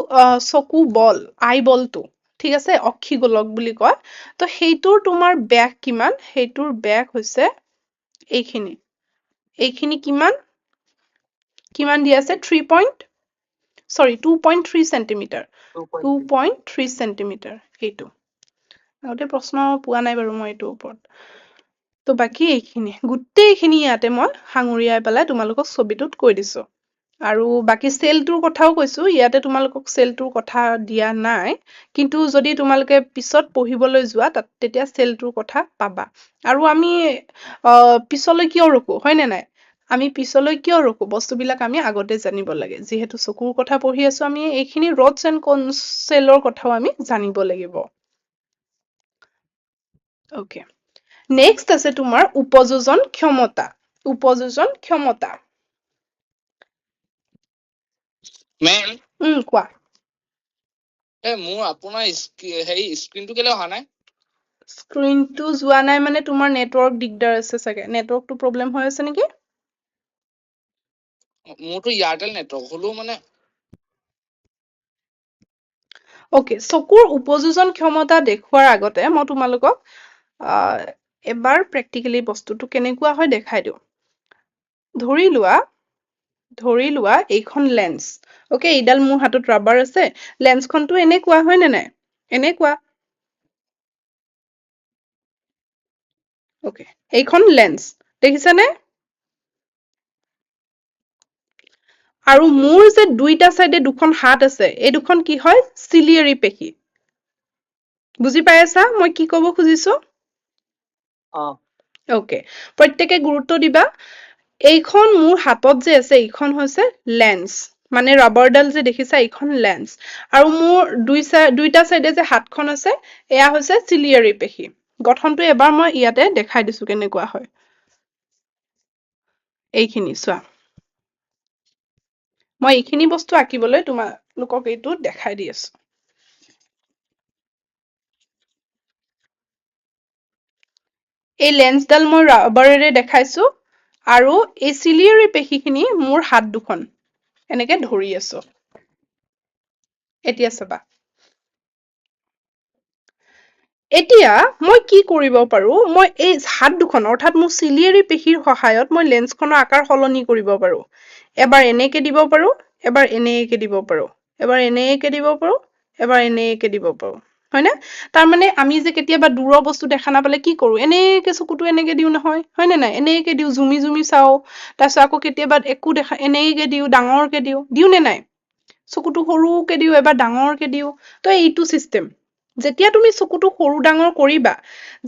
চকু বল, আই বলটো, ঠিক আছে, অক্ষি গোলক বুলি কয়, তো সেইটোৰ তোমাৰ ব্যাস কিমান? সেইটোৰ ব্যাস হৈছে এইখিনি। এইখিনি কিমান? কিমান দিয়া আছে? 3 point, sorry, 2.3 centimetre, 2.3 centimetre. এইটো আগতে প্ৰশ্ন পোৱা নাই বাৰু মই এইটোৰ ওপৰত। তো বাকী এইখিনি গোটেইখিনি ইয়াতে মই সাঙুৰিয়াই পেলাই তোমালোকক ছবিটোত কৈ দিছো। আৰু বাকী চেলটোৰ কথাও কৈছো। ইয়াতে তোমালোকক চেলটোৰ কথা দিয়া নাই, কিন্তু যদি তোমালোকে পিছত পঢ়িবলৈ যোৱা তাত, তেতিয়া চেলটোৰ কথা পাবা। আৰু আমি পিছলৈ কিয় ৰখো, হয়নে নাই? আমি পিছলৈ কিয় ৰখো? বস্তুবিলাক আমি আগতে জানিব লাগে। যিহেতু চকুৰ কথা পঢ়ি আছো আমি, এইখিনি ৰডছ এণ্ড কন চেলৰ কথাও আমি জানিব লাগিব। অ'কে, নেক্সট আছে তোমাৰ উপযোজন ক্ষমতা। উপযোজন ক্ষমতা। মেম। কোৱা। এই মোৰ আপোনাৰ হেৰি স্ক্ৰীনটো কেলে অহা নাই? স্ক্ৰীনটো যোৱা নাই মানে তোমাৰ নেটৱৰ্ক দিগদাৰ আছে চাগে, নেটৱৰ্কটো প্ৰব্লেম হৈ আছে নেকি? মোৰতো এয়াৰটেল নেটৱৰ্ক হ'লেও মানে। অ'কে, চকুৰ উপযোজন ক্ষমতা দেখুওৱাৰ আগতে মই তোমালোকক এবাৰ প্ৰেক্টিকেলি বস্তুটো কেনেকুৱা হয় দেখাই দিওঁ। ধৰি লোৱা এইখন লেন্স। অ'কে, এইডাল মোৰ হাতত ৰাবাৰ আছে। লেন্সখনটো এনেকুৱা হয় নে নাই? এনেকুৱা। অ'কে, এইখন লেন্স দেখিছানে? আৰু মোৰ যে দুইটা চাইডে দুখন হাত আছে, এই দুখন কি হয়? চিলিয়াৰী পেশী। বুজি পাই আছা মই কি ক'ব খুজিছো? অ। অ'কে, প্ৰত্যেকে গুৰুত্ব দিবা। এইখন মোৰ হাতত যে আছে এইখন হৈছে লেন্স, মানে ৰাবাৰডাল যে দেখিছা এইখন লেন্স। আৰু মোৰ দুইটা চাইডে যে হাতখন আছে এয়া হৈছে চিলিয়াৰী পেশী। গঠনটো এবাৰ মই ইয়াতে দেখাই দিছো কেনেকুৱা হয়। এইখিনি চোৱা, মই এইখিনি বস্তু আঁকিবলৈ তোমালোকক এইটো দেখাই দি আছো। এই লেন্সডাল মই ৰাবাৰেৰে দেখাইছো আৰু এই চিলিয়াৰী পেশীখিনি মোৰ হাত দুখন এনেকে ধৰি আছো। এতিয়া চাবা, এতিয়া মই কি কৰিব পাৰো, মই এই হাত দুখন অৰ্থাৎ মোৰ চিলিয়াৰী পেশীৰ সহায়ত মই লেন্সখনৰ আকাৰ সলনি কৰিব পাৰো। এবাৰ এনেকে দিব পাৰো, এবাৰ এনেকে দিব পাৰো, এবাৰ এনেকে দিব পাৰো, এবাৰ এনেকে দিব পাৰো, হয়নে? তাৰমানে আমি যে কেতিয়াবা দূৰৰ বস্তু দেখা নাপালে কি কৰো, এনেকে চকুটো এনেকে দিওঁ নহয়, হয়নে নাই? এনেকে দিওঁ, জুমি জুমি চাওঁ। তাৰপিছত আকৌ কেতিয়াবা একো দেখা এনেকে দিওঁ, ডাঙৰকে দিওঁ, দিওঁ নে নাই? চকুটো সৰুকে দিওঁ, এবাৰ ডাঙৰকে দিওঁ। তো এইটো চিষ্টেম, যেতিয়া তুমি চকুটো সৰু ডাঙৰ কৰিবা,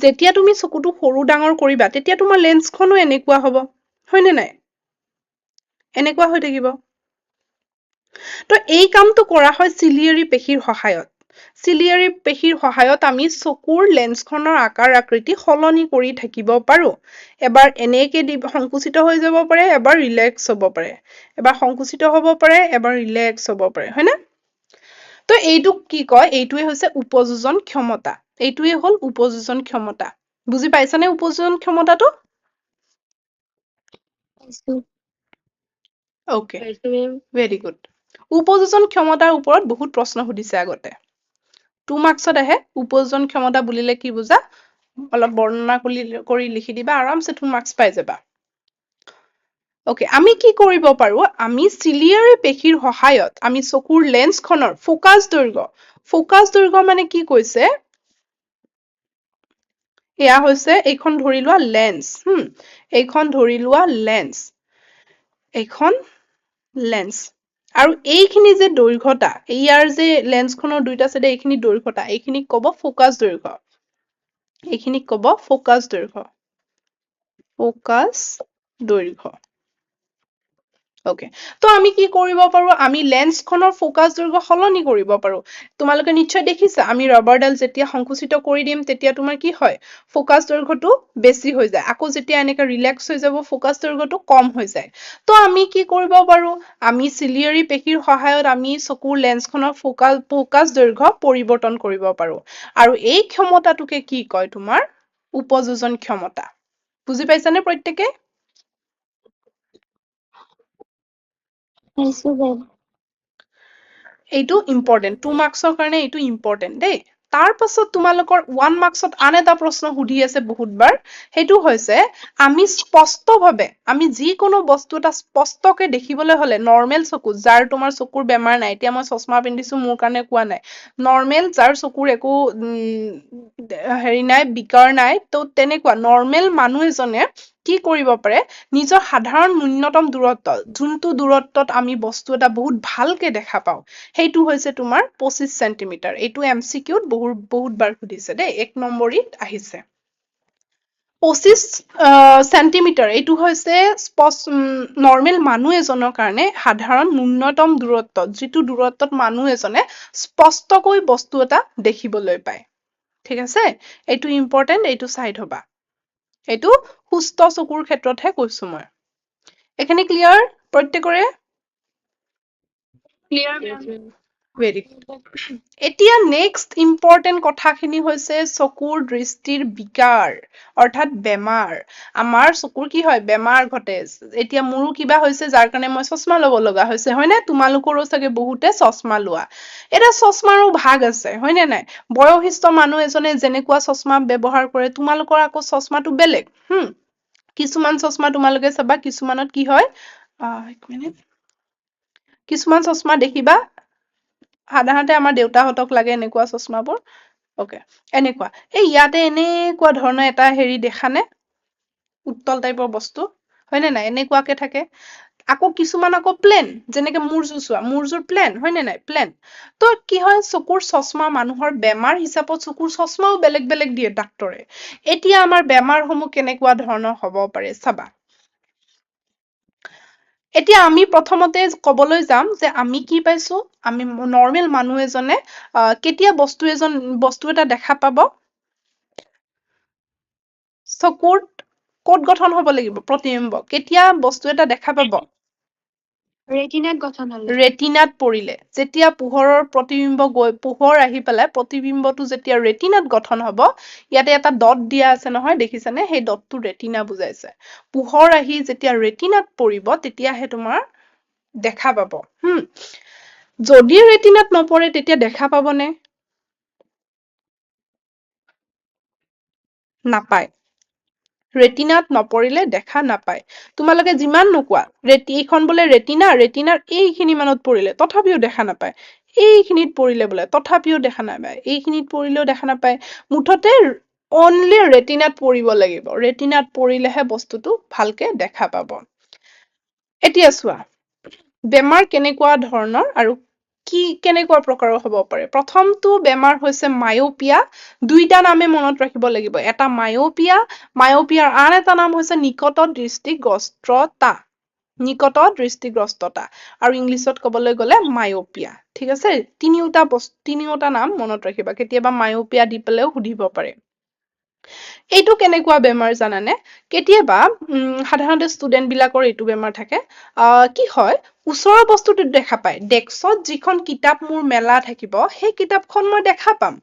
যেতিয়া তুমি চকুটো সৰু ডাঙৰ কৰিবা তেতিয়া তোমাৰ লেন্সখনো এনেকুৱা হ'ব, হয়নে নাই? এনেকুৱা হৈ থাকিব। তো এই কামটো কৰা হয় চিলিয়াৰী পেশীৰ সহায়ত। চিলিয়াৰী পেশীৰ সহায়ত আমি চকুৰ লেন্সখনৰ আকাৰ আকৃতি সলনি কৰি থাকিব পাৰো। এবাৰ এনেকে দি সংকুচিত হৈ যাব পাৰে, এবাৰ ৰিলেক্স হ'ব পাৰে, এবাৰ সংকুচিত হ'ব পাৰে, এবাৰ ৰিলেক্স হ'ব পাৰে, হয়নে? তো এইটোক কি কয়? এইটোৱে হৈছে উপযোজন ক্ষমতা। এইটোৱে হ'ল উপযোজন ক্ষমতা। বুজি পাইছানে উপযোজন ক্ষমতাটো? পাইছো। অ'কে। পাইছো মেম। Very good. উপযোজন ক্ষমতাৰ ওপৰত বহুত প্ৰশ্ন সুধিছে আগতে, 2 মাৰ্কছত আহে। উপযোজন ক্ষমতা বুলিলে কি বুজা অলপ বৰ্ণনা কৰি লিখি দিবা, আৰামছে 2 মাৰ্কছ পাই যাবা। অ'কে, আমি কি কৰিব পাৰো, আমি চিলিয়াৰী পেশীৰ সহায়ত আমি চকুৰ লেন্সখনৰ ফ'কাছ দৈৰ্ঘ্য, ফ'কাছ দৈৰ্ঘ্য মানে কি কৈছে, এয়া হৈছে এইখন ধৰি লোৱা লেন্স, এইখন ধৰি লোৱা লেন্স, এইখন লেন্স, আৰু এইখিনি যে দৈৰ্ঘ্যতা, ইয়াৰ যে লেন্সখনৰ দুইটা চাইডে এইখিনি দৈৰ্ঘ্যতা, এইখিনিক ক'ব ফ'কাছ দৈৰ্ঘ্য, এইখিনিক ক'ব ফ'কাছ দৈৰ্ঘ্য, ফ'কাছ দৈৰ্ঘ্য। অ'কে, তো আমি কি কৰিব পাৰো, আমি লেন্সখনৰ ফ'কাছ দৈৰ্ঘ্য সলনি কৰিব পাৰো। তোমালোকে নিশ্চয় দেখিছা, আমি ৰবাৰডাল যেতিয়া সংকুচিত কৰি দিম তেতিয়া তোমাৰ কি হয়, ফ'কাছ দৈৰ্ঘ্যটো বেছি হৈ যায়। আকৌ যেতিয়া এনেকে ৰিলেক্স হৈ যাব ফ'কাছ দৈৰ্ঘ্যটো কম হৈ যায়। তো আমি কি কৰিব পাৰো, আমি চিলিয়াৰী পেশীৰ সহায়ত আমি চকুৰ লেন্সখনৰ ফ'কাছ দৈৰ্ঘ্য পৰিৱৰ্তন কৰিব পাৰো। আৰু এই ক্ষমতাটোকে কি কয়, তোমাৰ উপযোজন ক্ষমতা। বুজি পাইছানে প্ৰত্যেকে? পাইছো মেম। এইটো ইম্পৰ্টেণ্ট, 2 মাৰ্কছৰ কাৰণে এইটো ইম্পৰ্টেণ্ট দেই। তাৰ পাছত তোমালোকৰ 1 মাৰ্কছত আন এটা প্ৰশ্ন সুধি আছে বহুতবাৰ, সেইটো হৈছে আমি স্পষ্টভাৱে, আমি যিকোনো বস্তু এটা স্পষ্টকে দেখিবলৈ হলে নৰ্মেল চকু, যাৰ তোমাৰ চকুৰ বেমাৰ নাই, এতিয়া মই চশমা পিন্ধিছো মোৰ কাৰণে কোৱা নাই, নৰ্মেল যাৰ চকুৰ একো হেৰি নাই, বিকাৰ নাই, তো তেনেকুৱা নৰ্মেল মানুহ এজনে কি কৰিব পাৰে, নিজৰ সাধাৰণ ন্যূনতম দূৰত্ব, যোনটো দূৰত্বত আমি বস্তু এটা বহুত ভালকে দেখা পাওঁ, সেইটো হৈছে তোমাৰ 25 চেণ্টিমিটাৰ। এইটো এম চি কিউত বহুত বাৰ সুধিছে দেই, 1 নম্বৰীত আহিছে। 25 চেণ্টিমিটাৰ এইটো হৈছে নৰ্মেল মানুহ এজনৰ কাৰণে সাধাৰণ ন্যূনতম দূৰত্ব, যিটো দূৰত্বত মানুহ এজনে স্পষ্টকৈ বস্তু এটা দেখিবলৈ পায়। ঠিক আছে, এইটো ইম্পৰ্টেণ্ট, এইটো চাই থবা। এইটো সুস্থ চকুৰ ক্ষেত্ৰতহে কৈছো মই। এইখিনি ক্লিয়াৰ প্ৰত্যেকৰে? Clear, ma'am. Very good. এতিয়া নেক্সট ইম্পৰ্টেণ্ট কথাখিনি হৈছে চকুৰ দৃষ্টিৰ বিকাৰ, অৰ্থাৎ বেমাৰ। আমাৰ চকুৰ কি হয়? বেমাৰ ঘটে। এতিয়া মোৰো কিবা হৈছে, যাৰ কাৰণে মই চশমা ল'ব লগা হৈছে, হয়নে? তোমালোকৰো চাগে বহুতে চশমা লোৱা। এতিয়া চশমাৰো ভাগ আছে, হয়নে নাই? বয়সস্থ মানুহ এজনে যেনেকুৱা চশমা ব্যৱহাৰ কৰে, তোমালোকৰ আকৌ চশমাটো বেলেগ। কিছুমান চশমা তোমালোকে চাবা, কিছুমানত কি হয়, এক মিনিট, কিছুমান চশমা দেখিবা, সাধাৰণতে আমাৰ দেউতাহঁতক লাগে এনেকুৱা চশমাবোৰ। অ'কে, এনেকুৱা এই ইয়াতে এনেকুৱা ধৰণৰ এটা হেৰি দেখানে, উত্তল টাইপৰ বস্তু, হয়নে নাই? এনেকুৱাকে থাকে। আকৌ কিছুমান আকৌ প্লেন, যেনেকে মোৰযোৰ চোৱা, মোৰযোৰ প্লেন, হয়নে নাই? প্লেন। তো কি হয়, চকুৰ চশমা মানুহৰ বেমাৰ হিচাপত চকুৰ চশমাও বেলেগ বেলেগ দিয়ে ডাক্তৰে। এতিয়া আমাৰ বেমাৰসমূহ কেনেকুৱা ধৰণৰ হ'ব পাৰে চাবা। এতিয়া আমি প্ৰথমতে ক'বলৈ যাম যে আমি কি পাইছো। আমি নৰ্মেল মানুহ এজনে কেতিয়া বস্তু এটা দেখা পাব? চকুৰ ক'ত গঠন হ'ব লাগিব প্ৰতিবিম্ব? কেতিয়া বস্তু এটা দেখা পাব? ৰেটিনাত গঠন হলে। ৰেটিনাত পৰিলে। যেতিয়া পোহৰৰ প্ৰতিবিম্ব গৈ, পোহৰ আহি পেলাই প্ৰতিবিম্বটো যেতিয়া ৰেটিনাত গঠন হ'ব। ইয়াতে এটা ডট দিয়া আছে নহয়, দেখিছানে? সেই ডটটো ৰেটিনা বুজাইছে। পোহৰ আহি যেতিয়া ৰেটিনাত পৰিব, তেতিয়াহে তোমাৰ দেখা পাব। যদি ৰেটিনাত নপৰে, তেতিয়া দেখা পাবনে? নাপায়। ৰেটিনাত নপৰিলে দেখা নাপায়। তোমালোকে যিমান নোকোৱা, এইখন বোলে ৰেটিনা, ৰেটিনাৰ এইখিনি মানত পৰিলে তথাপিও দেখা নাপায়, এইখিনিত পৰিলে বোলে তথাপিও দেখা নাপায়, এইখিনিত পৰিলেও দেখা নাপায়। মুঠতে অনলি ৰেটিনাত পৰিব লাগিব। ৰেটিনাত পৰিলেহে বস্তুটো ভালকে দেখা পাব। এতিয়া চোৱা, বেমাৰ কেনেকুৱা ধৰণৰ আৰু কি কেনেকুৱা প্ৰকাৰৰ হ'ব পাৰে। প্ৰথমটো বেমাৰ হৈছে মায়োপিয়া। দুইটা নামে মনত ৰাখিব লাগিব। এটা মায়োপিয়া, মায়োপিয়াৰ আন এটা নাম হৈছে নিকট দৃষ্টিগ্ৰস্ততা, নিকট দৃষ্টিগ্ৰস্ততা, আৰু ইংলিছত ক'বলৈ গ'লে মায়োপিয়া। ঠিক আছে? তিনিওটা নাম মনত ৰাখিবা। কেতিয়াবা মায়োপিয়া দি পেলাইও সুধিব পাৰে। এইটো কেনেকুৱা বেমাৰ জানানে? কেতিয়াবা সাধাৰণতে ষ্টুডেণ্ট বিলাকৰ এইটো বেমাৰ থাকে। কি হয়, ওচৰৰ বস্তুটো দেখা পায়। ডেস্কত যিখন কিতাপ মোৰ মেলা থাকিব, সেই কিতাপখন মই দেখা পাম,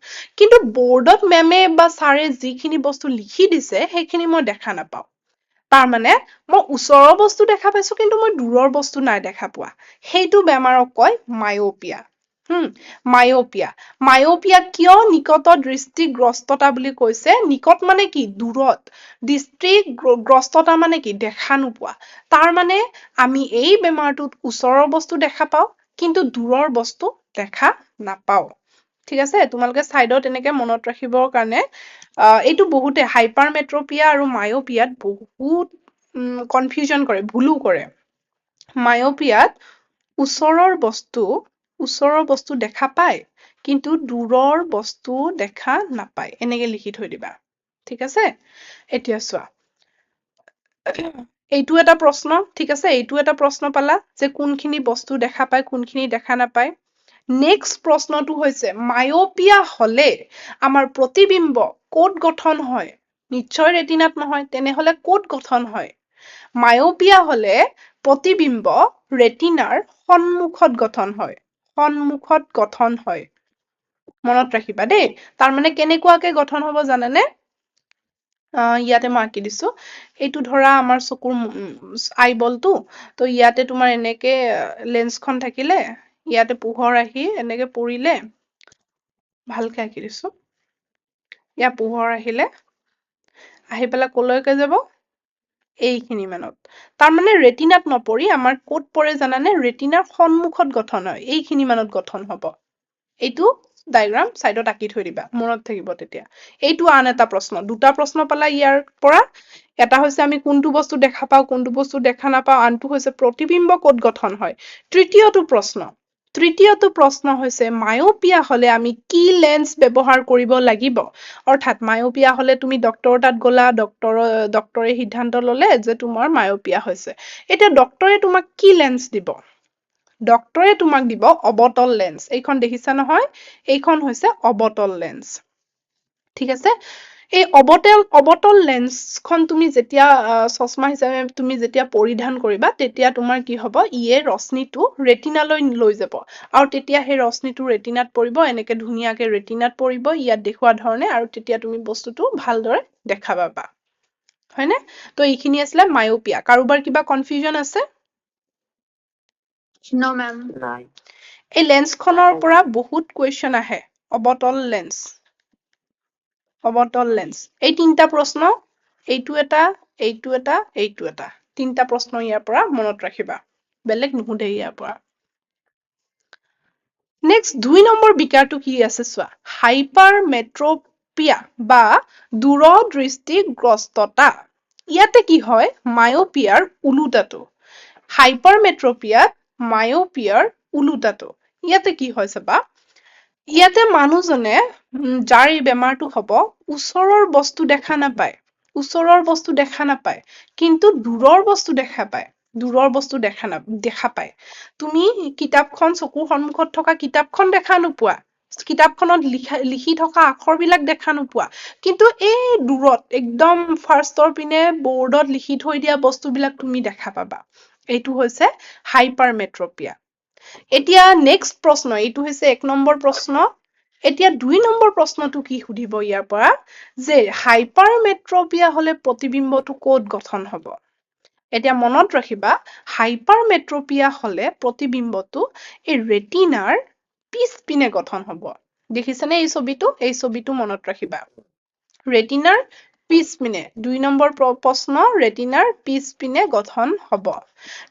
কিন্তু বৰ্ডত মেমে বা ছাৰে যিখিনি বস্তু লিখি দিছে, সেইখিনি মই দেখা নাপাওঁ। তাৰমানে মই ওচৰৰ বস্তু দেখা পাইছো, কিন্তু মই দূৰৰ বস্তু নাই দেখা পোৱা। সেইটো বেমাৰক কয় মায়োপিয়া। মায়োপিয়া। মায়োপিয়া কিয় নিকট দৃষ্টিগ্ৰস্ততা বুলি কৈছে? নিকট মানে কি? দূৰত। দৃষ্টিগ্ৰস্ততা মানে কি? দেখা নোপোৱা। তাৰ মানে আমি এই বেমাৰটোত ওচৰৰ বস্তু দেখা পাওঁ, কিন্তু দূৰৰ বস্তু দেখা নাপাওঁ। ঠিক আছে? তোমালোকে চাইডত এনেকে মনত ৰাখিবৰ কাৰণে এইটো বহুতে হাইপাৰমেট্ৰপিয়া আৰু মায়োপিয়াত বহুত কনফিউজন কৰে, ভুলো কৰে। মায়োপিয়াত ওচৰৰ বস্তু দেখা পায়, কিন্তু দূৰৰ বস্তু দেখা নাপায়। এনেকে লিখি থৈ দিবা। ঠিক আছে? এতিয়া চোৱা, এইটো এটা প্ৰশ্ন। ঠিক আছে? এইটো এটা প্ৰশ্ন পালা যে কোনখিনি বস্তু দেখা পায়, কোনখিনি দেখা নাপায়। নেক্সট প্ৰশ্নটো হৈছে, মায়োপিয়া হলে আমাৰ প্ৰতিবিম্ব ক'ত গঠন হয়? নিশ্চয় ৰেটিনাত নহয়, তেনেহলে ক'ত গঠন হয়? মায়োপিয়া হলে প্ৰতিবিম্ব ৰেটিনাৰ সন্মুখত গঠন হয়, সন্মুখত গঠন হয়। মনত ৰাখিবা দেই। তাৰমানে কেনেকুৱাকে গঠন হব জানানে? ইয়াতে মই আঁকি দিছো। এইটো ধৰা আমাৰ চকুৰ আইবলটো। তো ইয়াতে তোমাৰ এনেকে লেন্সখন থাকিলে, ইয়াতে পোহৰ আহি এনেকে পৰিলে, ভালকে আঁকি দিছো। ইয়াৰ পোহৰ আহিলে, আহি পেলাই কলৈকে যাব? এইখিনি মানত। তাৰমানে ৰেটিনাত নপৰি আমাৰ ক'ত পৰে জানানে? ৰেটিনাৰ সন্মুখত গঠন হয়, এইখিনি মানত গঠন হব। এইটো ডায়েগ্ৰাম চাইডত আঁকি থৈ দিবা, মনত থাকিব তেতিয়া। এইটো আন এটা প্ৰশ্ন। দুটা প্ৰশ্ন পালা ইয়াৰ পৰা। এটা হৈছে আমি কোনটো বস্তু দেখা পাওঁ, কোনটো বস্তু দেখা নাপাওঁ। আনটো হৈছে প্ৰতিবিম্ব ক'ত গঠন হয়। তৃতীয়টো প্ৰশ্ন হৈছে, মায়োপিয়া হলে আমি কি লেন্স ব্যৱহাৰ কৰিব লাগিব? অৰ্থাৎ মায়োপিয়া হলে তুমি ডক্তৰৰ তাত গ'লা, ডক্তৰে সিদ্ধান্ত ললে যে তোমাৰ মায়োপিয়া হৈছে। এতিয়া ডক্তৰে তোমাক কি লেন্স দিব? ডক্তৰে তোমাক দিব অৱতল লেন্স। এইখন দেখিছা নহয়? এইখন হৈছে অৱতল লেন্স। ঠিক আছে? এই অৱতল লেন্সখন তুমি যেতিয়া চশমা হিচাপে তুমি যেতিয়া পৰিধান কৰিবা, তেতিয়া তোমাৰ কি হ'ব? ইয়ে ৰশ্মিটো ৰেটিনালৈ লৈ যাব আৰু তেতিয়া সেই ৰশ্মিটো ৰেটিনাত পৰিব, এনেকে ধুনীয়াকে ৰেটিনাত পৰিব ইয়াত দেখুওৱা ধৰণে, আৰু তেতিয়া তুমি বস্তুটো ভালদৰে দেখা পাবা, হয়নে? তো এইখিনি আছিলে মায়োপিয়া। কাৰোবাৰ কিবা কনফিউজন আছে? No, ma'am. নাই। এই লেন্সখনৰ পৰা বহুত কুৱেশ্যন আহে। অৱতল লেন্স, অৱতল লেন্স, এই তিনিটা প্ৰশ্ন, এইটো এটা, এইটো এটা, এইটো এটা, তিনিটা প্ৰশ্ন ইয়াৰ পৰা মনত ৰাখিবা, বেলেগ নুসুধে ইয়াৰ পৰা। নেক্সট 2 নম্বৰ বিকাৰটো কি আছে চোৱা, হাইপাৰমেট্ৰপিয়া বা দূৰদৃষ্টিগ্ৰস্ততা। ইয়াতে কি হয়? মায়োপিয়াৰ ওলোটাটো। হাইপাৰমেট্ৰপিয়াত মায়োপিয়াৰ ওলোটাটো। ইয়াতে কি হয় চাবা, ইয়াতে মানুহজনে, যাৰ এই বেমাৰটো হ'ব, ওচৰৰ বস্তু দেখা নাপায়, ওচৰৰ বস্তু দেখা নাপায়, কিন্তু দূৰৰ বস্তু দেখা পায়, দূৰৰ বস্তু দেখা পায়। তুমি কিতাপখন, চকুৰ সন্মুখত থকা কিতাপখন দেখা নোপোৱা, কিতাপখনত লিখি থকা আখৰবিলাক দেখা নোপোৱা, কিন্তু এই দূৰত একদম ফাৰ্ষ্টৰ পিনে বৰ্ডত লিখি থৈ দিয়া বস্তুবিলাক তুমি দেখা পাবা। এইটো হৈছে হাইপাৰমেট্ৰপিয়া। এতিয়া নেক্সট প্ৰশ্ন, এইটো হৈছে 1 নম্বৰ প্ৰশ্ন। এতিয়া 2 নম্বৰ প্ৰশ্নটো কি সুধিব ইয়াৰ পৰা যে হাইপাৰমেট্ৰপিয়া হলে প্ৰতিবিম্বটো ক'ত গঠন হ'ব? এতিয়া মনত ৰাখিবা, হাইপাৰমেট্ৰপিয়া হলে প্ৰতিবিম্বটো এই ৰেটিনাৰ পিছপিনে গঠন হ'ব। দেখিছেনে এই ছবিটো? এই ছবিটো মনত ৰাখিবা, ৰেটিনাৰ পিছপিনে। 2 নম্বৰ প্ৰশ্ন, ৰেটিনাৰ পিছপিনে গঠন হ'ব।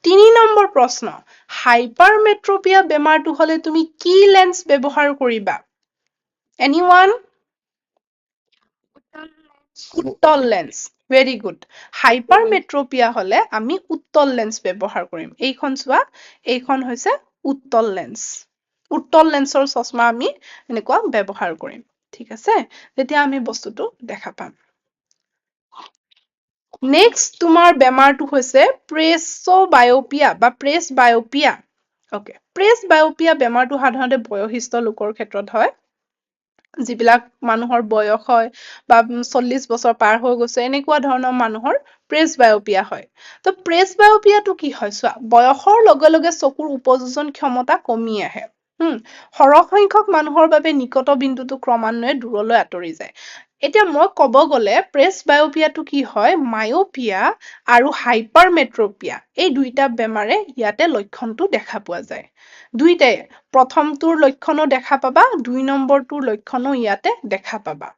3 নম্বৰ প্ৰশ্ন, হাইপাৰমেট্ৰপিয়া বেমাৰটো হলে তুমি কি লেন্স ব্যৱহাৰ কৰিবা? এনিৱান? উত্তল লেন্স, ভেৰি গুড। হাইপাৰমেট্ৰপিয়া হলে আমি উত্তল লেন্স ব্যৱহাৰ কৰিম। এইখন চোৱা, এইখন হৈছে উত্তল লেন্স। উত্তল লেন্সৰ চশমা আমি এনেকুৱা ব্যৱহাৰ কৰিম, ঠিক আছে? তেতিয়া আমি বস্তুটো দেখা পাম। নেক্সট তোমাৰ বেমাৰটো হৈছে প্ৰেছবায়পিয়া বা প্ৰেছবায়পিয়া। অ'কে, প্ৰেছবায়পিয়া বেমাৰটো সাধাৰণতে বয়সস্থ লোকৰ ক্ষেত্ৰত হয়, যিবিলাক মানুহৰ বয়স হয় বা 40 বছৰ পাৰ হৈ গৈছে, এনেকুৱা ধৰণৰ মানুহৰ প্ৰেছবায়পিয়া হয়। তো প্ৰেছবায়পিয়াটো কি হয় চোৱা, বয়সৰ লগে লগে চকুৰ উপযোজন ক্ষমতা কমি আহে। সৰহ সংখ্যক মানুহৰ বাবে নিকট বিন্দুটো ক্ৰমান্বয়ে দূৰলৈ আঁতৰি যায়। এতিয়া মই ক'ব গ'লে প্ৰেছবায়পিয়াটো কি হয়, মায়োপিয়া আৰু হাইপাৰমেট্ৰপিয়া এই দুইটা বেমাৰে ইয়াতে লক্ষণটো দেখা পোৱা যায়। দুইটাই, প্ৰথমটোৰ লক্ষণো দেখা পাবা, 2 নম্বৰটোৰ লক্ষণো ইয়াতে দেখা পাবা।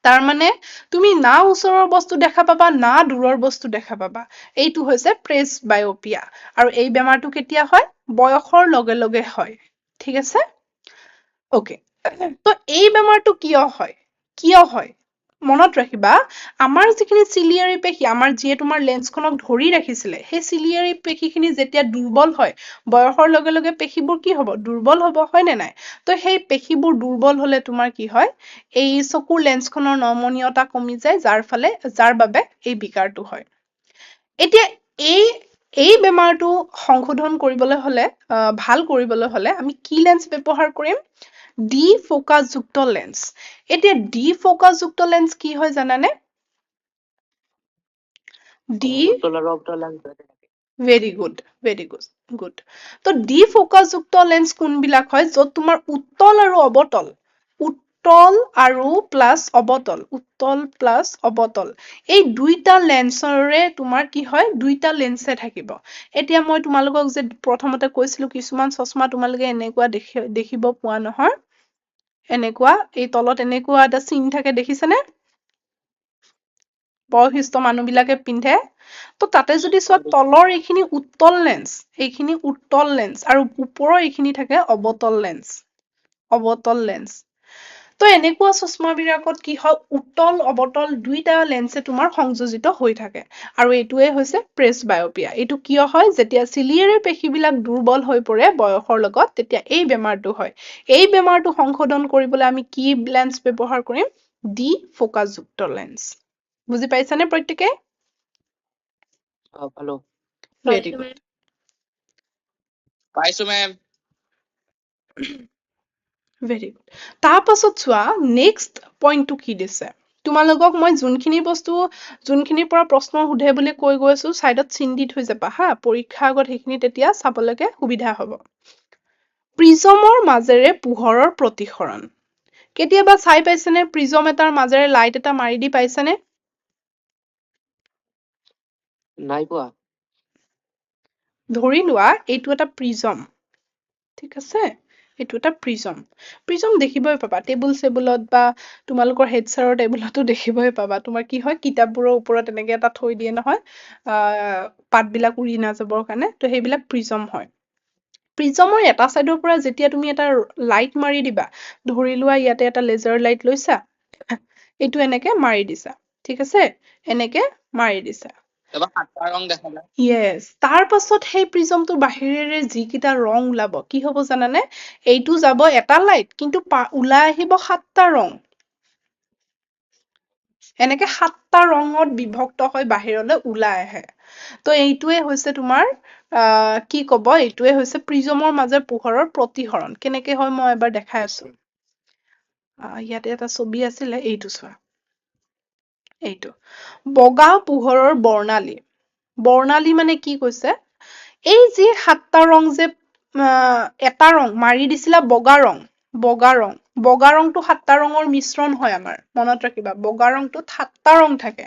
তাৰমানে তুমি না ওচৰৰ বস্তু দেখা পাবা, না দূৰৰ বস্তু দেখা পাবা। এইটো হৈছে প্ৰেছবায়পিয়া। আৰু এই বেমাৰটো কেতিয়া হয়? বয়সৰ লগে লগে হয়, ঠিক আছে? অ'কে, তো এই বেমাৰটো কিয় হয়? কিয় হয় মনত ৰাখিবা, আমাৰ যিখিনি চিলিয়াৰী পেশী, আমাৰ যিয়ে তোমাৰ লেন্সখনক ধৰি ৰাখিছিলে, সেই চিলিয়াৰী পেশীখিনি যেতিয়া দুৰ্বল হয়, বয়সৰ লগে লগে পেশীবোৰ কি হ'ব? দুৰ্বল হ'ব, হয় নে নাই? তো সেই পেশীবোৰ দুৰ্বল হলে তোমাৰ কি হয়? এই চকুৰ লেন্সখনৰ নমনীয়তা কমি যায়, যাৰ বাবে এই বিকাৰটো হয়। এতিয়া এই বেমাৰটো সংশোধন কৰিবলৈ হলে, ভাল কৰিবলৈ হলে আমি কি লেন্স ব্যৱহাৰ কৰিম? ডি ফ'কাছযুক্ত লেন্স। এতিয়া ডি ফ'কাছযুক্ত লেন্স কি হয় জানানে? ডি উত্তল আৰু অৱতল লেন্স দুয়োটাই থাকে। Very good, very good, good. তো ডি ফ'কাছযুক্ত লেন্স কোনবিলাক হয়? য'ত তোমাৰ উত্তল আৰু অৱতল, উত্তল আৰু প্লাছ অৱতল, উত্তল প্লাছ অৱতল, এই দুইটা লেন্সৰে তোমাৰ কি হয়? দুইটা লেন্সে থাকিব। এতিয়া মই তোমালোকক যে প্ৰথমতে কৈছিলো, কিছুমান চশমা তোমালোকে এনেকুৱা দেখিব পোৱা নহয়, এনেকুৱা এই তলত এনেকুৱা এটা চিন থাকে, দেখিছেনে? বয়সস্থ মানুহবিলাকে পিন্ধে। তো তাতে যদি চোৱা, তলৰ এইখিনি উত্তল লেন্স, এইখিনি উত্তল লেন্স আৰু ওপৰৰ এইখিনি থাকে অৱতল লেন্স, অৱতল লেন্স। তো এনেকুৱা চশমাবিলাকত কি হয়? উত্তল অৱতল দুইটা লেন্সে তোমাৰ সংযোজিত হৈ থাকে আৰু এইটোৱে হৈছে প্ৰেছবায়পিয়া। এইটো কিয় হয়? যেতিয়া চিলিয়াৰী পেশীবিলাক দুৰ্বল হৈ পৰে বয়সৰ লগত, তেতিয়া এই বেমাৰটো হয়। এই বেমাৰটো সংশোধন কৰিবলৈ আমি কি লেন্স ব্যৱহাৰ কৰিম? ডি ফ'কাছযুক্ত লেন্স। বুজি পাইছানে প্ৰত্যেকে? অ, পালো। Very good. পাইছো মেম। Very good. তাৰ পাছত চোৱা, নেক্সট পইণ্টটো কি দিছে। তোমালোকক মই যোনখিনি বস্তু, যোনখিনিৰ পৰা প্ৰশ্ন সোধে বুলি কৈ গৈ আছো, ছাইডত চিন দি থৈ যাবা হা, পৰীক্ষাৰ আগত সেইখিনি তেতিয়া চাবলৈকে সুবিধা হ'ব। প্ৰিজমৰ মাজেৰে পোহৰৰ প্ৰতিসৰণ। কেতিয়াবা চাই পাইছেনে? প্ৰিজম এটাৰ মাজেৰে লাইট এটা মাৰি দি পাইছেনে? নাই পোৱা। ধৰি লোৱা এইটো এটা প্ৰিজম, ঠিক আছে, এইটো এটা প্ৰিজম। প্ৰিজম দেখিবই পাবা টেবুল চেবুলত বা তোমালোকৰ হেড ছাৰৰ টেবুলতো দেখিবই পাবা। তোমাৰ কি হয়, কিতাপবোৰৰ ওপৰত এনেকে এটা থৈ দিয়ে নহয়, পাতবিলাক উৰি নাযাবৰ কাৰণে, তো সেইবিলাক প্ৰিজম হয়। প্ৰিজমৰ এটা চাইডৰ পৰা যেতিয়া তুমি এটা লাইট মাৰি দিবা, ধৰি লোৱা ইয়াতে এটা লেজাৰ লাইট লৈছা, এইটো এনেকে মাৰি দিছা, ঠিক আছে, এনেকে মাৰি দিছা, এবাৰ সাতটা ৰং দেখা যায়। য়েছ। তাৰ পাছত সেই প্ৰিজমটোৰ বাহিৰেৰে যিকেইটা ৰং ওলাব, কি হ'ব জানানে? এইটো যাব এটা লাইট, কিন্তু ওলাই আহিব সাতটা ৰং। এনেকে সাতটা ৰঙত বিভক্ত হৈ বাহিৰলৈ ওলাই আহে। তো এইটোৱে হৈছে তোমাৰ কি ক'ব, এইটোৱে হৈছে প্ৰিজমৰ মাজৰ পোহৰৰ প্ৰতিসৰণ। কেনেকে হয় মই এবাৰ দেখাই আছো। ইয়াতে এটা ছবি আছিলে, এইটো চোৱা, এইটো বগা পোহৰৰ বৰ্ণালী। বৰ্ণালী মানে কি কৈছে, এই যি সাতটা ৰং যে এটা ৰং মাৰি দিছিলা বগা ৰং, বগা ৰং, বগা ৰংটো সাতটা ৰঙৰ মিশ্ৰণ হয় আমাৰ, মনত ৰাখিবা, বগা ৰংটোত সাতটা ৰং থাকে।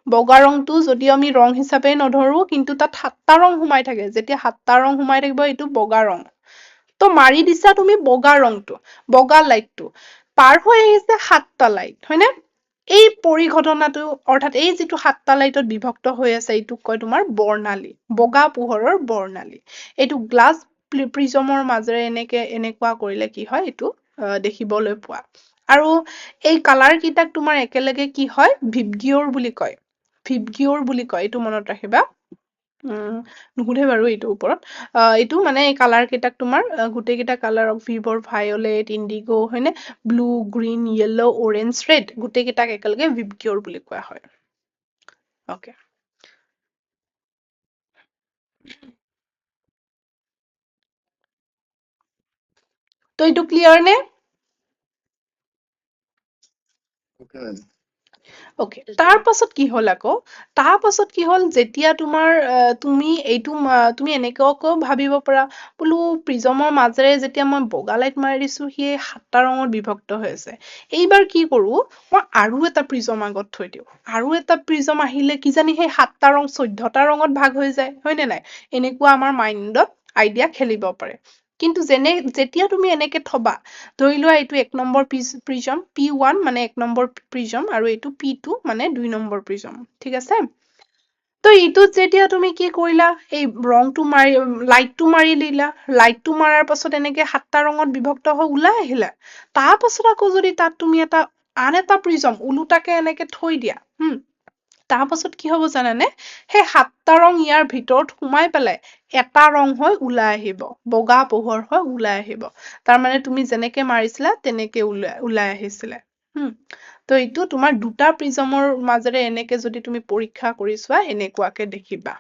বগা ৰংটো যদি আমি ৰং হিচাপে নধৰো, কিন্তু তাত সাতটা ৰং সোমাই থাকে। যেতিয়া সাতটা ৰং সোমাই থাকিব, এইটো বগা ৰং। তো মাৰি দিছা তুমি বগা ৰংটো, বগা লাইটটো পাৰ হৈ আহিছে সাতটা লাইট, হয়নে? এই পৰিঘটনাটো, অৰ্থাৎ এই যিটো সাতটা লাইটত বিভক্ত হৈ আছে, এইটোক কয় তোমাৰ বৰ্ণালী, বগা পোহৰৰ বৰ্ণালী। এইটো গ্লাছ প্ৰিজমৰ মাজেৰে এনেকে এনেকুৱা কৰিলে কি হয়, এইটো দেখিবলৈ পোৱা। আৰু এই কালাৰ কেইটাক তোমাৰ একেলগে কি হয়, ভিবগিয়ৰ বুলি কয়, ভিবগিয়ৰ বুলি কয়, এইটো মনত ৰাখিবা। নুসুধে বাৰু এইটোৰ ওপৰত। এইটো মানে এই কালাৰ কেইটাক তোমাৰ গোটেইকেইটা কালাৰক ভিবৰ ভায়লেট, ইণ্ডিগ', হয়নে, blue, green, yellow, orange, red, গোটেইকেইটাক একেলগে ভিবগিয়ৰ বুলি কোৱা হয়। অ'কে, তো এইটো ক্লিয়াৰ নে? অ'কে, তাৰ পাছত কি হ'ল আকৌ, তাৰ পাছত কি হ'ল, যেতিয়া তোমাৰ তুমি এইটো তুমি এনেকুৱাকৈও ভাবিব পাৰা, বোলো প্ৰিজমৰ মাজেৰে যেতিয়া মই বগা লাইট মাৰি দিছো, সি সাতটা ৰঙত বিভক্ত হৈ আছে। এইবাৰ কি কৰো, মই আৰু এটা প্ৰিজম আগত থৈ দিওঁ, আৰু এটা প্ৰিজম আহিলে কিজানি সেই সাতটা ৰং 14টা ৰঙত ভাগ হৈ যায়, হয়নে নাই? এনেকুৱা আমাৰ মাইণ্ডত আইডিয়া খেলিব পাৰে। কিন্তু যেতিয়া তুমি এনেকে থবা, ধৰি লোৱা এইটো 1 নম্বৰ প্ৰিজম, পি ওৱান মানে 1 নম্বৰ প্ৰিজম, আৰু এইটো পি টু মানে 2 নম্বৰ প্ৰিজম, ঠিক আছে। তো এইটোত যেতিয়া তুমি কি কৰিলা, এই ৰংটো মাৰি, লাইটটো মাৰি দিলা, লাইটটো মাৰাৰ পাছত এনেকে সাতটা ৰঙত বিভক্ত হৈ ওলাই আহিলা। তাৰ পাছত আকৌ যদি তাত তুমি আন এটা প্ৰিজম ওলোটাকে এনেকে থৈ দিয়া, তাৰ পাছত কি হ'ব জানানে, সেই সাতটা ৰং ইয়াৰ ভিতৰত সোমাই পেলাই এটা ৰং হৈ ওলাই আহিব, বগা পোহৰ হৈ ওলাই আহিব। তাৰমানে তুমি যেনেকে মাৰিছিলা তেনেকে ওলাই আহিছিলে। তো এইটো তোমাৰ দুটা প্ৰিজমৰ মাজেৰে এনেকে যদি তুমি পৰীক্ষা কৰি চোৱা, এনেকুৱাকে দেখিবা।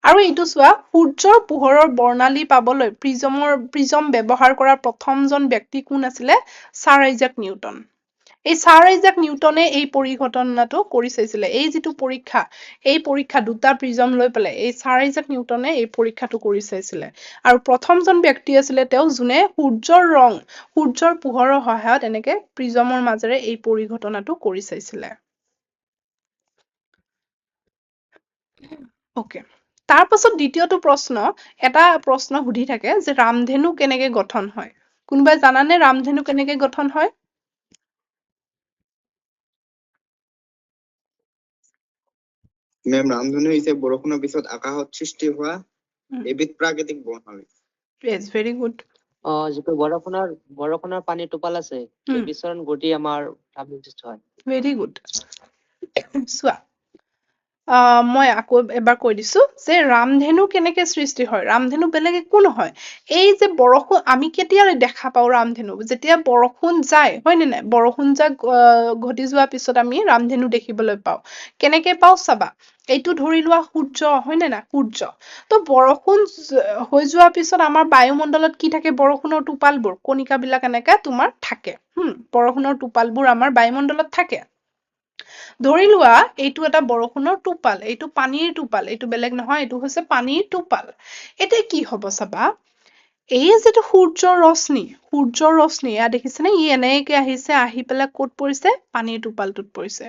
আৰু এইটো চোৱা, সূৰ্যৰ পোহৰৰ বৰ্ণালী পাবলৈ প্ৰিজম ব্যৱহাৰ কৰা প্ৰথমজন ব্যক্তি কোন আছিলে? Sir Isaac Newton. এই ছাৰ আইজাক নিউটনে এই পৰিঘটনাটো কৰি চাইছিলে। এই যিটো পৰীক্ষা, এই পৰীক্ষা দুটা প্ৰিজম লৈ পেলাই এই ছাৰ আইজাক নিউটনে এই পৰীক্ষাটো কৰি চাইছিলে। আৰু প্ৰথমজন ব্যক্তি আছিলে তেওঁ যোনে সূৰ্যৰ ৰং, সূৰ্যৰ পোহৰৰ সহায়ত এনেকে প্ৰিজমৰ মাজেৰে এই পৰিঘটনাটো কৰি চাইছিলে। অ'কে, তাৰ পাছত দ্বিতীয়টো প্ৰশ্ন, এটা প্ৰশ্ন সুধি থাকে যে ৰামধেনু কেনেকে গঠন হয়? কোনোবাই জানানে ৰামধেনু কেনেকে গঠন হয়? মেম, ৰামধেনু হৈছে বৰষুণৰ পিছত আকাশত সৃষ্টি হোৱা এবিধ প্ৰাকৃতিক বৰ্ণালী। Yes, very good. যিটো বৰষুণৰ পানী টোপাল আছে, সেই বিচৰণ গতি আমাৰ ৰামধেনু সৃষ্টি হয়। Very good. চোৱা, মই আকৌ এবাৰ কৈ দিছো যে ৰামধেনু কেনেকে সৃষ্টি হয়। ৰামধেনু বেলেগ একো নহয়, এই যে বৰষুণ আমি কেতিয়া দেখা পাওঁ ৰামধেনু, যেতিয়া বৰষুণ যায়, হয় নে নাই? বৰষুণ যাক ঘটি যোৱাৰ পিছত আমি ৰামধেনু দেখিবলৈ পাওঁ। কেনেকে পাওঁ চাবা, এইটো ধৰি লোৱা সূৰ্য, হয়নে নাই? সূৰ্য। তো বৰষুণ হৈ যোৱাৰ পিছত আমাৰ বায়ুমণ্ডলত কি থাকে? বৰষুণৰ টোপালবোৰ, কণিকাবিলাক এনেকে তোমাৰ থাকে। বৰষুণৰ টোপালবোৰ আমাৰ বায়ুমণ্ডলত থাকে। ধৰি লোৱা এইটো এটা বৰষুণৰ টোপাল, এইটো পানীৰ টোপাল, এইটো বেলেগ নহয়, এইটো হৈছে পানীৰ টোপাল। এতিয়া কি হ'ব চাবা, এই যিটো সূৰ্যৰ ৰশ্মি, সূৰ্যৰ ৰশ্মি এয়া দেখিছেনে? ই এনেকে আহিছে, আহি পেলাই ক'ত পৰিছে? পানীৰ টোপালটোত পৰিছে।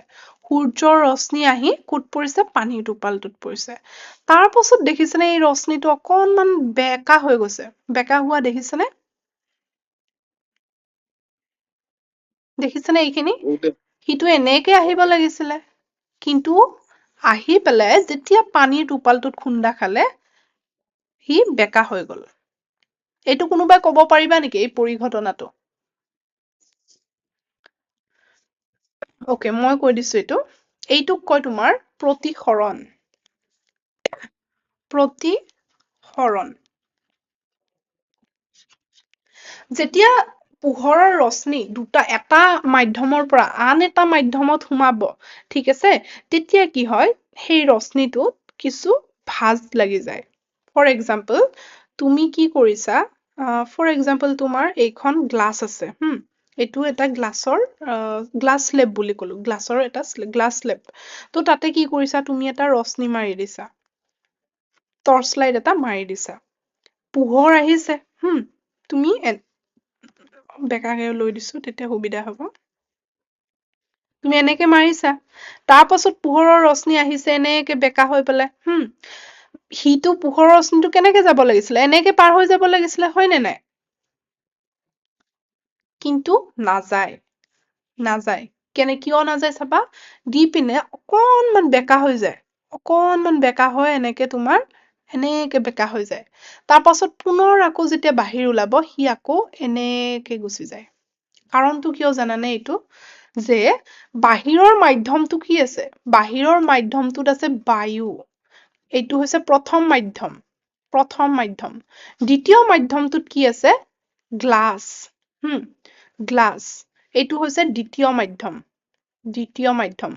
সূৰ্যৰ ৰশ্মি আহি ক'ত পৰিছে? পানীৰ টোপালটোত পৰিছে। তাৰ পাছত দেখিছেনে এই ৰশ্মিটো অকণমান বেকা হৈ গৈছে, বেকা হোৱা দেখিছেনে? দেখিছেনে এইখিনি? সিটো এনেকে আহিব লাগিছিলে, কিন্তু আহি পেলাই যেতিয়া পানীৰ টোপালটোত খুন্দা খালে সি বেকা হৈ গ'ল। এইটো কোনোবাই ক'ব পাৰিবা নেকি এই পৰিঘটনাটো? অ'কে, মই কৈ দিছো এইটো। এইটোক কয় তোমাৰ প্ৰতিসৰণ। প্ৰতিসৰণ। যেতিয়া পোহৰৰ ৰশ্মি দুটা এটা মাধ্যমৰ পৰা আন এটা মাধ্যমত সোমাব, ঠিক আছে, তেতিয়া কি হয়, সেই ৰশ্মিটোত কিছু ভাঁজ লাগি যায়। ফৰ এক্সাম্পল তুমি কি কৰিছা, ফৰ এক্সাম্পল তোমাৰ এইখন গ্লাছ আছে, এইটো এটা গ্লাছৰ গ্লাছ স্লেব বুলি ক'লো, গ্লাছৰ এটা গ্লাছ স্লেব। তো তাতে কি কৰিছা, তুমি এটা ৰশ্মি মাৰি দিছা, টৰ্চ লাইট এটা মাৰি দিছা, পোহৰ আহিছে, তুমি বেকাকে লৈ দিছো তেতিয়া সুবিধা হ'ব, তুমি এনেকে মাৰিছা, তাৰ পাছত পোহৰৰ ৰশ্মি আহিছে এনেকে বেকা হৈ পেলাই, সিটো পোহৰৰ ৰশ্মিটো কেনেকে যাব লাগিছিলে, এনেকে পাৰ হৈ যাব লাগিছিলে, হয় নে নাই? কিন্তু নাযায়, নাযায়। কেনে কিয় নাযায় চাবা, দি পিনে অকণমান বেকা হৈ যায়, অকণমান বেকা হৈ এনেকে তোমাৰ এনেকে বেকা হৈ যায়। তাৰ পাছত পুনৰ আকৌ যেতিয়া বাহিৰ ওলাব, সি আকৌ এনেকে গুচি যায়। কাৰণটো কিয় জানানে? এইটো যে বাহিৰৰ মাধ্যমটো কি আছে, বাহিৰৰ মাধ্যমটোত আছে বায়ু। এইটো হৈছে প্ৰথম মাধ্যম, প্ৰথম মাধ্যম। দ্বিতীয় মাধ্যমটোত কি আছে? Glass, glass. এইটো হৈছে দ্বিতীয় মাধ্যম, দ্বিতীয় মাধ্যম।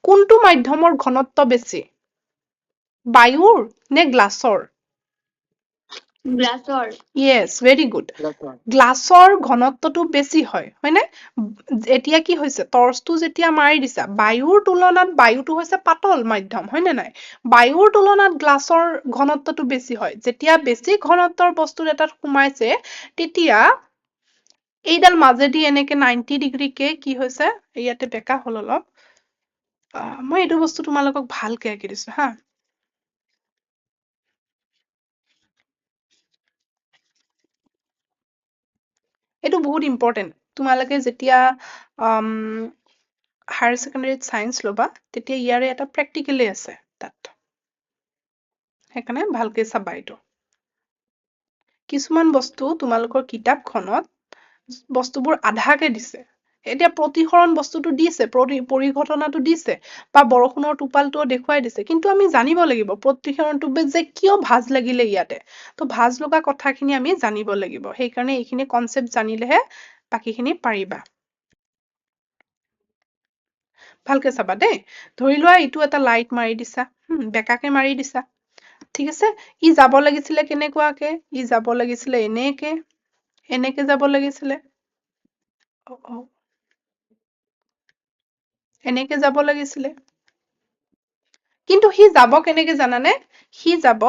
কোনটো মাধ্যমৰ ঘনত্ব বেছি, বায়ুৰ নে গ্লাছৰ? গ্লাছৰ। Yes, very good. গ্লাছৰ ঘনত্বটো বেছি হয়, হয়নে? এতিয়া কি হৈছে, টৰ্চটো যেতিয়া মাৰি দিছা, বায়ুৰ তুলনাত বায়ুটো হৈছে পাতল মাধ্যম, হয়নে নাই? বায়ুৰ তুলনাত গ্লাছৰ ঘনত্বটো বেছি হয়। যেতিয়া বেছি ঘনত্বৰ বস্তু এটাত সোমাইছে, তেতিয়া এইডাল মাজেদি এনেকে 90 ডিগ্ৰীকে কি হৈছে, ইয়াতে বেকা হ'ল অলপ, মই এইটো বস্তু তোমালোকক ভালকে আঁকি দিছো হা। এইটো বহুত ইম্পৰ্টেণ্ট, তোমালোকে যেতিয়া হায়াৰ ছেকেণ্ডেৰীত চায়েন্স ল'বা, তেতিয়া ইয়াৰে এটা প্ৰেক্টিকেলেই আছে তাত, সেইকাৰণে ভালকে চাবা এইটো। কিছুমান বস্তু তোমালোকৰ কিতাপখনত বস্তুবোৰ আধাকে দিছে। এতিয়া প্ৰতিসৰণ বস্তুটো দিছে, পৰিঘটনাটো দিছে, বা বৰষুণৰ টোপালটোও দেখুৱাই দিছে, কিন্তু আমি জানিব লাগিব প্ৰতিসৰণটো যে কিয় ভাঁজ লাগিলে ইয়াতে। তো ভাঁজ লগা কথাখিনি আমি জানিব লাগিব, সেইকাৰণে এইখিনি কনচেপ্ট জানিলেহে বাকীখিনি পাৰিবা। ভালকে চাবা দেই। ধৰি লোৱা এইটো এটা লাইট মাৰি দিছা, বেকাকে মাৰি দিছা, ঠিক আছে। ই যাব লাগিছিলে কেনেকুৱাকে, ই যাব লাগিছিলে এনেকে, এনেকে যাব লাগিছিলে, এনেকে যাব লাগিছিলে, কিন্তু সি যাব কেনেকে জানানে? সি যাব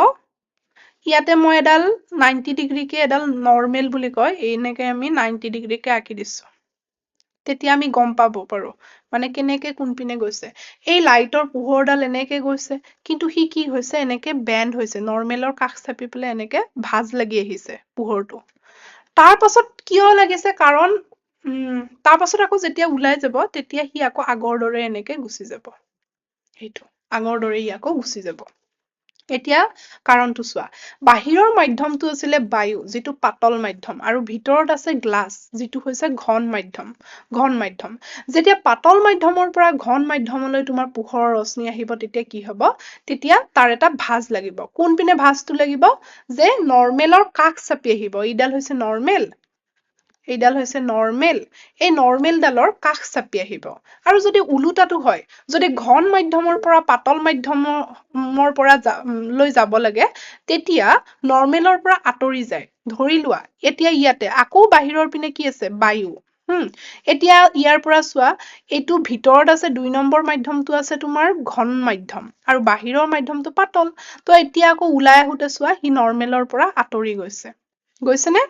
ইয়াতে মই এডাল 90 ডিগ্ৰীকে এডাল নৰ্মেল বুলি কয়, এনেকে আমি 90 ডিগ্ৰীকে আঁকি দিছো, তেতিয়া আমি গম পাব পাৰো মানে কেনেকে কোনপিনে গৈছে। এই লাইটৰ পোহৰডাল এনেকে গৈছে, কিন্তু সি কি হৈছে, এনেকে বেণ্ড হৈছে, নৰ্মেলৰ কাষ চাপি পেলাই এনেকে ভাঁজ লাগি আহিছে পোহৰটো। তাৰ পাছত কিয় লাগিছে, কাৰণ তাৰ পাছত আকৌ যেতিয়া ওলাই যাব, তেতিয়া সি আকৌ আগৰ দৰে এনেকে গুচি যাব, সেইটো আগৰ দৰে ই আকৌ গুচি যাব। এতিয়া কাৰণটো চোৱা, বাহিৰৰ মাধ্যমটো আছিলে বায়ু, যিটো পাতল মাধ্যম, আৰু ভিতৰত আছে গ্লাছ, যিটো হৈছে ঘন মাধ্যম, ঘন মাধ্যম। যেতিয়া পাতল মাধ্যমৰ পৰা ঘন মাধ্যমলৈ তোমাৰ পোহৰৰ ৰশ্মি আহিব, তেতিয়া কি হ'ব, তেতিয়া তাৰ এটা ভাঁজ লাগিব। কোনপিনে ভাঁজটো লাগিব, যে নৰ্মেলৰ কাষ চাপি আহিব। এইডাল হৈছে নৰ্মেল, এইডাল হৈছে নৰ্মেল, এই নৰ্মেলডালৰ কাষ চাপি আহিব। আৰু যদি ওলোটাটো হয়, যদি ঘন মাধ্যমৰ পৰা পাতল মাধ্যমৰ পৰা লৈ যাব লাগে, তেতিয়া নৰ্মেলৰ পৰা আঁতৰি যায়। ধৰি লোৱা এতিয়া ইয়াতে আকৌ বাহিৰৰ পিনে কি আছে, বায়ু। এতিয়া ইয়াৰ পৰা চোৱা, এইটো ভিতৰত আছে 2 নম্বৰ মাধ্যমটো আছে তোমাৰ ঘন মাধ্যম আৰু বাহিৰৰ মাধ্যমটো পাতল। তো এতিয়া আকৌ ওলাই আহোঁতে চোৱা সি নৰ্মেলৰ পৰা আঁতৰি গৈছে, গৈছেনে?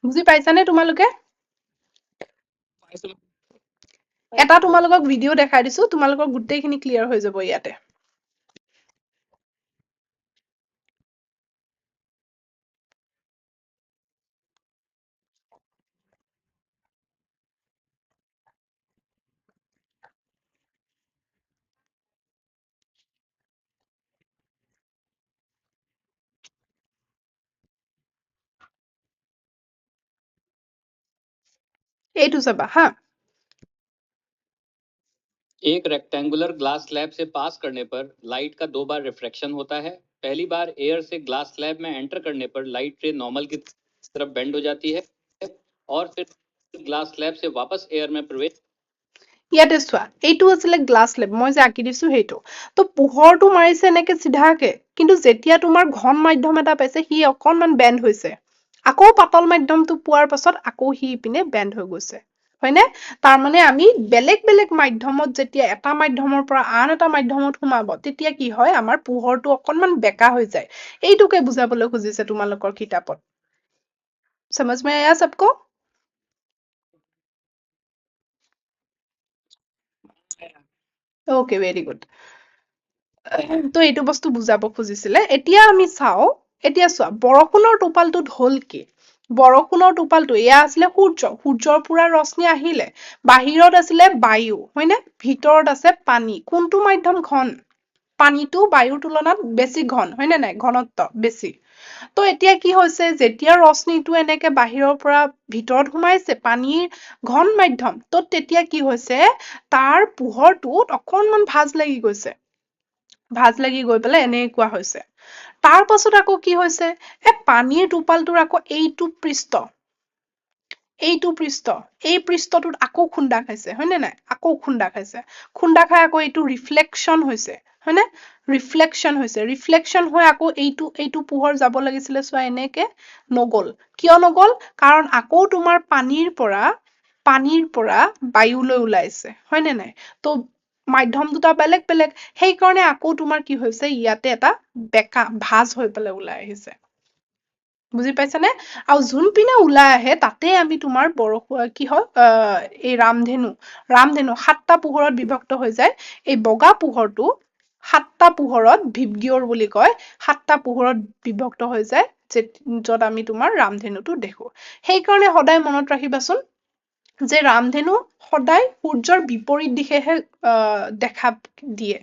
বুজি পাইছানে তোমালোকে? এটা তোমালোকক ভিডিঅ' দেখাই দিছো, তোমালোকৰ গোটেইখিনি ক্লিয়াৰ হৈ যাব ইয়াতে। এইটো চাবা হা। एक रेक्टेंगुलर ग्लास स्लैब से पास करने पर लाइट का 2 बार रिफ्रैक्शन होता है। पहली बार एयर से ग्लास स्लैब में एंटर करने पर लाइट रे नॉर्मल की तरफ बेंड हो जाती है और फिर ग्लास स्लैब से वापस एयर में प्रवेश। ইয়াতে চোৱা, এইটো আছিলে গ্লাছ স্লেব, মই যে আঁকি দিছো সেইটো। তো পোহৰটো মাৰিছে এনেকে চিধাকে, কিন্তু যেতিয়া তোমাৰ ঘন মাধ্যম এটা পাইছে সি অকণমান বেণ্ড হৈছে, আকৌ পাতল মাধ্যমটো পোৱাৰ পাছত আকৌ সি ইপিনে বেণ্ড হৈ গৈছে, হয়নে? তাৰমানে আমি বেলেগ বেলেগ মাধ্যমত যেতিয়া এটা মাধ্যমৰ পৰা আন এটা মাধ্যমত সোমাব, তেতিয়া কি হয়, আমাৰ পোহৰটো অকণমান বেকা হৈ যায়। এইটোকে বুজাবলৈ খুজিছে তোমালোকৰ কিতাপত। সমজ মে আয়া সবকো? Okay, very good. তো এইটো বস্তু বুজাব খুজিছিলে। এতিয়া আমি চাওঁ, এতিয়া চোৱা বৰষুণৰ টোপালটোত হ'ল কি? বৰষুণৰ টোপালটো এয়া আছিলে সূৰ্য, সূৰ্যৰ পৰা ৰশ্মি আহিলে, বাহিৰত আছিলে বায়ু, হয়নে? ভিতৰত আছে পানী। কোনটো মাধ্যম ঘন? পানীটো বায়ুৰ তুলনাত বেছি ঘন, হয়নে নাই? ঘনত্ব বেছি। তো এতিয়া কি হৈছে, যেতিয়া ৰশ্মিটো এনেকে বাহিৰৰ পৰা ভিতৰত সোমাইছে, পানীৰ ঘন মাধ্যম, তো তেতিয়া কি হৈছে, তাৰ পোহৰটোত অকণমান ভাঁজ লাগি গৈছে, ভাঁজ লাগি গৈ পেলাই এনেকুৱা হৈছে। তাৰ পাছত আকৌ কি হৈছে, এই পানীৰ টোপালটোৰ আকৌ এইটো পৃষ্ঠ, এইটো পৃষ্ঠ, এই পৃষ্ঠটোত আকৌ খুন্দা খাইছে, হয়নে নাই? আকৌ খুন্দা খাইছে, খুন্দা খাই আকৌ এইটো ৰিফ্লেকশ্যন হৈছে, হয়নে? ৰিফ্লেকশ্যন হৈছে, ৰিফ্লেকশ্যন হৈ আকৌ এইটো পোহৰ যাব লাগিছিলে চোৱা এনেকে নগ'ল। কিয় নগ'ল? কাৰণ আকৌ তোমাৰ পানীৰ পৰা বায়ুলৈ ওলাইছে, হয়নে নাই? তো মাধ্যম দুটা বেলেগ বেলেগ, সেইকাৰণে আকৌ তোমাৰ কি হৈছে, ইয়াতে এটা বেকা ভাঁজ হৈ পেলাই ওলাই আহিছে। বুজি পাইছানে? আৰু যোনপিনে ওলাই আহে তাতে আমি তোমাৰ বৰষুণ কি হয়, এই ৰামধেনু, ৰামধেনু 7টা পোহৰত বিভক্ত হৈ যায়। এই বগা পোহৰটো 7টা পোহৰত ভিবগিয়ৰ বুলি কয়, 7টা পোহৰত বিভক্ত হৈ যায়, য'ত আমি তোমাৰ ৰামধেনুটো দেখো। সেইকাৰণে সদায় মনত ৰাখিবাচোন যে ৰামধেনু সদায় সূৰ্যৰ বিপৰীত দিশেহে দেখা দিয়ে।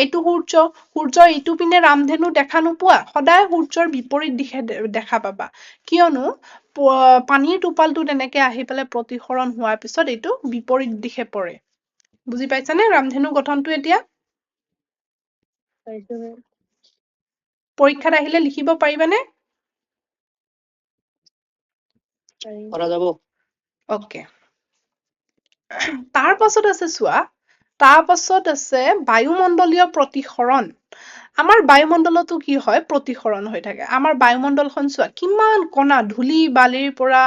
এইটো সূৰ্য, সূৰ্যৰ এইটো পিনে ৰামধেনু দেখা নোপোৱা, সদায় সূৰ্যৰ বিপৰীত দিশে দেখা পাবা। কিয়নো পানীৰ টোপালটো তেনেকে আহি পেলাই প্ৰতিসৰণ হোৱাৰ পিছত এইটো বিপৰীত দিশে পৰে। বুজি পাইছানে ৰামধেনু গঠনটো? এতিয়া পৰীক্ষাত আহিলে লিখিব পাৰিবানে? পৰা যাব। অ'কে। তাৰ পাছত আছে চোৱা, তাৰ পাছত আছে বায়ুমণ্ডলীয় প্ৰতিসৰণ। আমাৰ বায়ুমণ্ডলতো কি হয়, প্ৰতিসৰণ হৈ থাকে। আমাৰ বায়ুমণ্ডলখন চোৱা কিমান কণা, ধূলি বালিৰ পৰা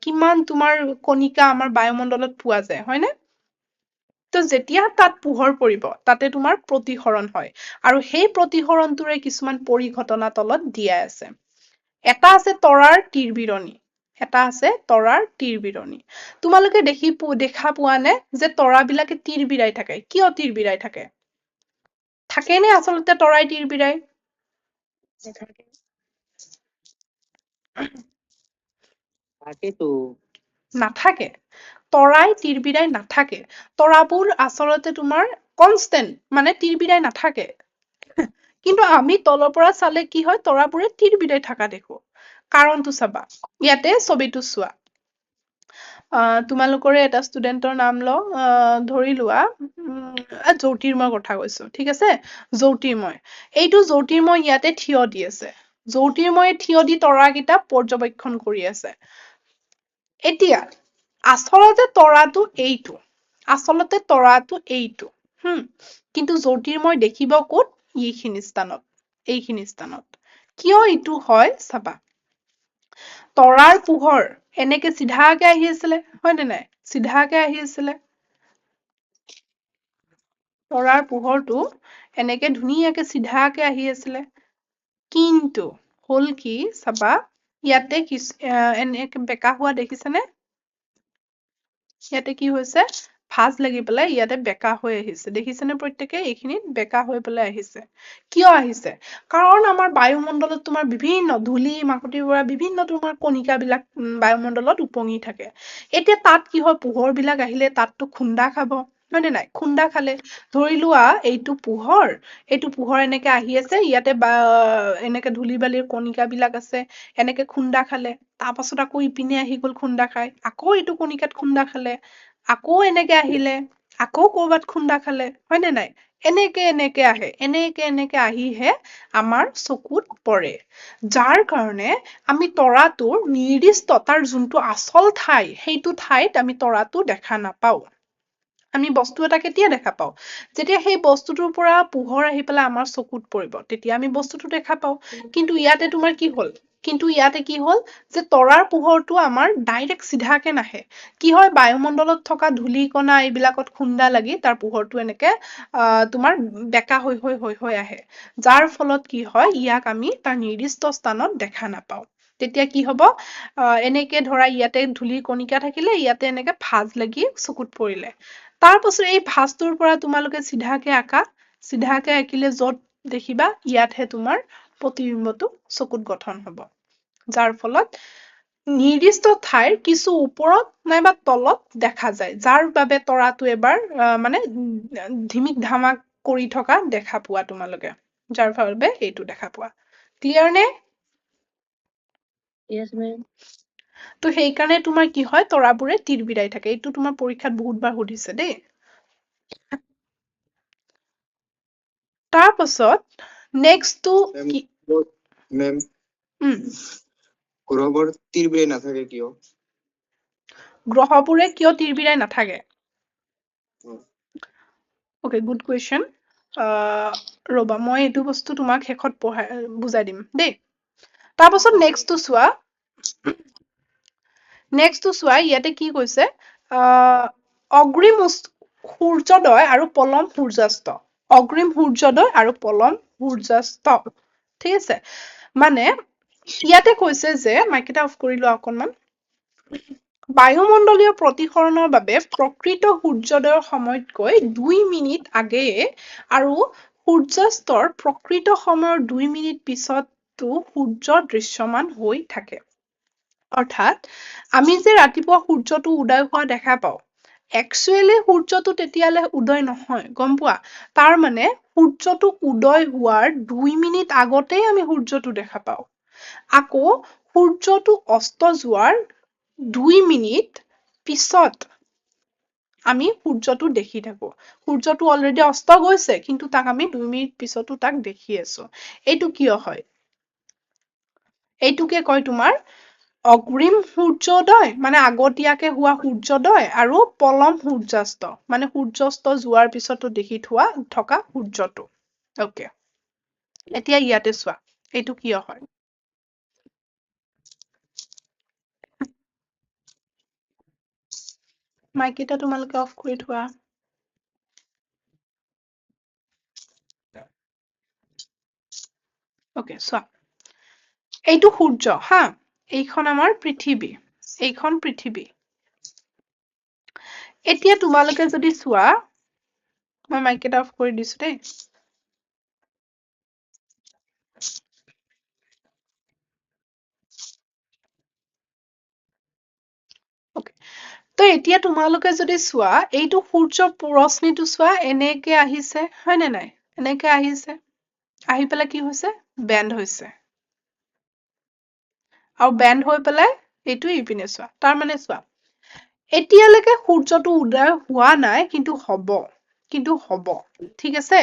কিমান তোমাৰ কণিকা আমাৰ বায়ুমণ্ডলত পোৱা যায়, হয়নে? তো যেতিয়া তাত পোহৰ পৰিব তাতে তোমাৰ প্ৰতিসৰণ হয়, আৰু সেই প্ৰতিসৰণটোৰে কিছুমান পৰিঘটনা তলত দিয়া আছে। এটা আছে তৰাৰ তিৰবিৰণি, এটা আছে তৰাৰ তিৰবিৰণি। তোমালোকে দেখা পোৱা নে যে তৰাবিলাকে তিৰবিৰাই থাকে? কিয় তিৰবিৰাই থাকে? থাকেনে আচলতে তৰাই তিৰবিৰাই? থাকেতো। নাথাকে, তৰাই তিৰবিৰাই নাথাকে। তৰাবোৰ আচলতে তোমাৰ কনষ্টেণ্ট, মানে তিৰবিৰাই নাথাকে। কিন্তু আমি তলৰ পৰা চালে কি হয়, তৰাবোৰে তিৰবিৰাই থকা দেখো। কাৰণটো চাবা, ইয়াতে ছবিটো চোৱা। তোমালোকৰে এটা ষ্টুডেণ্টৰ নাম লওঁ, ধৰি লোৱা জ্যোতিৰ্ময়ৰ কথা কৈছো, ঠিক আছে? জ্যোতিৰ্ময়, এইটো জ্যোতিৰ্ময় ইয়াতে থিয় দি আছে, জ্যোতিৰ্ময়ে থিয় দি তৰাকেইটা পৰ্যবেক্ষণ কৰি আছে। এতিয়া আচলতে তৰাটো এইটো, আচলতে তৰাটো এইটো, কিন্তু জ্যোতিৰ্ময় দেখিব ক'ত? এইখিনি স্থানত, এইখিনি স্থানত। কিয় এইটো হয় চাবা, তৰাৰ পোহৰ এনেকে চিধাকে আহি আছিলে, হয় নে নাই? চিধাকে আহি আছিলে, তৰাৰ পোহৰটো এনেকে ধুনীয়াকে চিধাকে আহি আছিলে। কিন্তু হ'ল কি চাবা, ইয়াতে এনেকে বেকা হোৱা দেখিছেনে? ইয়াতে কি হৈছে, ভাঁজ লাগি পেলাই ইয়াতে বেকা হৈ আহিছে, দেখিছেনে প্ৰত্যেকে? এইখিনিত বেকা হৈ পেলাই আহিছে। কিয় আহিছে? কাৰণ আমাৰ বায়ুমণ্ডলত তোমাৰ বিভিন্ন ধূলি মাকতিৰ পৰা বিভিন্ন তোমাৰ কণিকাবিলাক বায়ুমণ্ডলত উপঙি থাকে। এতিয়া তাত কি হয়, পোহৰ বিলাক আহিলে তাততো খুন্দা খাব, হয়নে নাই? খুন্দা খালে ধৰি লোৱা এইটো পোহৰ, এইটো পোহৰ এনেকে আহি আছে, ইয়াতে বা এনেকে ধূলি বালিৰ কণিকাবিলাক আছে, এনেকে খুন্দা খালে, তাৰ পাছত আকৌ ইপিনে আহি গ'ল খুন্দা খাই, আকৌ এইটো কণিকাত খুন্দা খালে, আকৌ এনেকে আহিলে, আকৌ কৰবাত খুন্দা খালে, হয়নে নাই? এনেকে এনেকে আহে, এনেকে এনেকে আহিহে আমাৰ চকুত পৰে। যাৰ কাৰণে আমি তৰাটোৰ নিৰ্দিষ্ট তাৰ যোনটো আচল ঠাই, সেইটো ঠাইত আমি তৰাটো দেখা নাপাওঁ। আমি বস্তু এটা কেতিয়া দেখা পাওঁ? যেতিয়া সেই বস্তুটোৰ পৰা পোহৰ আহি পেলাই আমাৰ চকুত পৰিব, তেতিয়া আমি বস্তুটো দেখা পাওঁ। কিন্তু ইয়াতে তোমাৰ কি হ'ল, কিন্তু ইয়াতে কি হ'ল যে তৰাৰ পোহৰটো আমাৰ ডাইৰেক্ট চিধাকে নাহে। কি হয়, বায়ুমণ্ডলত থকা ধূলিকণা এইবিলাকত খুন্দা লাগি তাৰ পোহৰটো এনেকে তোমাৰ বেকা হৈ হৈ হৈ হৈ আহে, যাৰ ফলত কি হয়, ইয়াক আমি তাৰ নিৰ্দিষ্ট স্থানত দেখা নাপাওঁ। তেতিয়া কি হব, এনেকে ধৰা ইয়াতে ধূলিৰ কণিকা থাকিলে, ইয়াতে এনেকে ভাঁজ লাগি চকুত পৰিলে, তাৰ পাছত এই ভাঁজটোৰ পৰা তোমালোকে চিধাকে আঁকা, চিধাকে আঁকিলে য'ত দেখিবা ইয়াতহে তোমাৰ প্ৰতিবিম্বটো চকুত গঠন হব, যাৰ ফলত নিৰ্দিষ্ট ঠাইৰ কিছু ওপৰত নাইবা তলত দেখা যায়, যাৰ বাবে তৰাটো এবাৰ মানে ধিমিক ধামাক কৰি থকা দেখা পোৱা তোমালোকে, যাৰ বাবে এইটো দেখা পোৱা। ক্লিয়াৰ নে? Yes, ma'am. তো সেইকাৰণে তোমাৰ কি হয়, তৰাবোৰে তিৰবিৰাই থাকে। এইটো তোমাৰ পৰীক্ষাত বহুতবাৰ সুধিছে দেই। তাৰ পাছত নেক্সটটো কি? মেম, গ্ৰহবোৰ তিৰবিৰাই নাথাকে কিয়? গ্ৰহবোৰে কিয় তিৰবিৰাই নাথাকে? Okay, good question. ৰ'বা, মই এইটো বস্তু তোমাক শেষত পঢ়াই বুজাই দিম দেই। তাৰপাছত নেক্সটটো চোৱা, নেক্সটটো চোৱা, ইয়াতে কি কৈছে, অগ্ৰিম সূৰ্যোদয় আৰু পলম সূৰ্যাস্ত, অগ্ৰিম সূৰ্যোদয় আৰু পলম সূৰ্যাস্ত, ঠিক আছে। মানে ইয়াতে কৈছে যে মাইক এটা অফ কৰি লোৱা অকণমান। বায়ুমণ্ডলীয় প্ৰতিসৰণৰ বাবে প্ৰকৃত সূৰ্যোদয়ৰ সময়তকৈ 2 মিনিট আগেয়ে আৰু সূৰ্যাস্তৰ প্ৰকৃত সময়ৰ 2 মিনিট পিছতো সূৰ্য দৃশ্যমান হৈ থাকে। অৰ্থাৎ আমি যে ৰাতিপুৱা সূৰ্যটো উদয় হোৱা দেখা পাওঁ, একচুৱেলি সূৰ্যটো তেতিয়ালৈ উদয় নহয়, গম পোৱা? তাৰ মানে সূৰ্যটো উদয় হোৱাৰ 2 মিনিট আগতেই আমি সূৰ্যটো দেখা পাওঁ। আকৌ সূৰ্যটো অস্ত যোৱাৰ 2 মিনিট পিছত আমি সূৰ্যটো দেখি থাকো। সূৰ্যটো অলৰেডি অস্ত গৈছে, কিন্তু তাক আমি 2 মিনিট পিছতো তাক দেখি আছো। এইটো কিয় হয়? এইটোকে কয় তোমাৰ অগ্ৰিম সূৰ্যোদয়, মানে আগতীয়াকে হোৱা সূৰ্যোদয়, আৰু পলম সূৰ্যাস্ত, মানে সূৰ্যাস্ত যোৱাৰ পিছতো দেখি থকা সূৰ্যটো। অ'কে, এতিয়া ইয়াতে চোৱা এইটো কিয় হয়। মাইক এটা তোমালোকে অফ কৰি থোৱা। অ'কে, চোৱা এইটো সূৰ্য, হা, এইখন আমাৰ পৃথিৱী, এইখন পৃথিৱী। এতিয়া তোমালোকে যদি চোৱা, মই মাইক এটা অফ কৰি দিছো দেই। অ'কে, তো এতিয়া তোমালোকে যদি চোৱা, এইটো সূৰ্য ৰশ্মিটো চোৱা এনেকে আহিছে, হয় নে নাই? এনেকে আহিছে, আহি পেলাই কি হৈছে, বেণ্ড হৈছে, আৰু বেণ্ড হৈ পেলাই এইটো ইপিনে চোৱা। তাৰ মানে চোৱা এতিয়ালৈকে সূৰ্যটো উদয় হোৱা নাই, কিন্তু হ'ব, কিন্তু হ'ব, ঠিক আছে।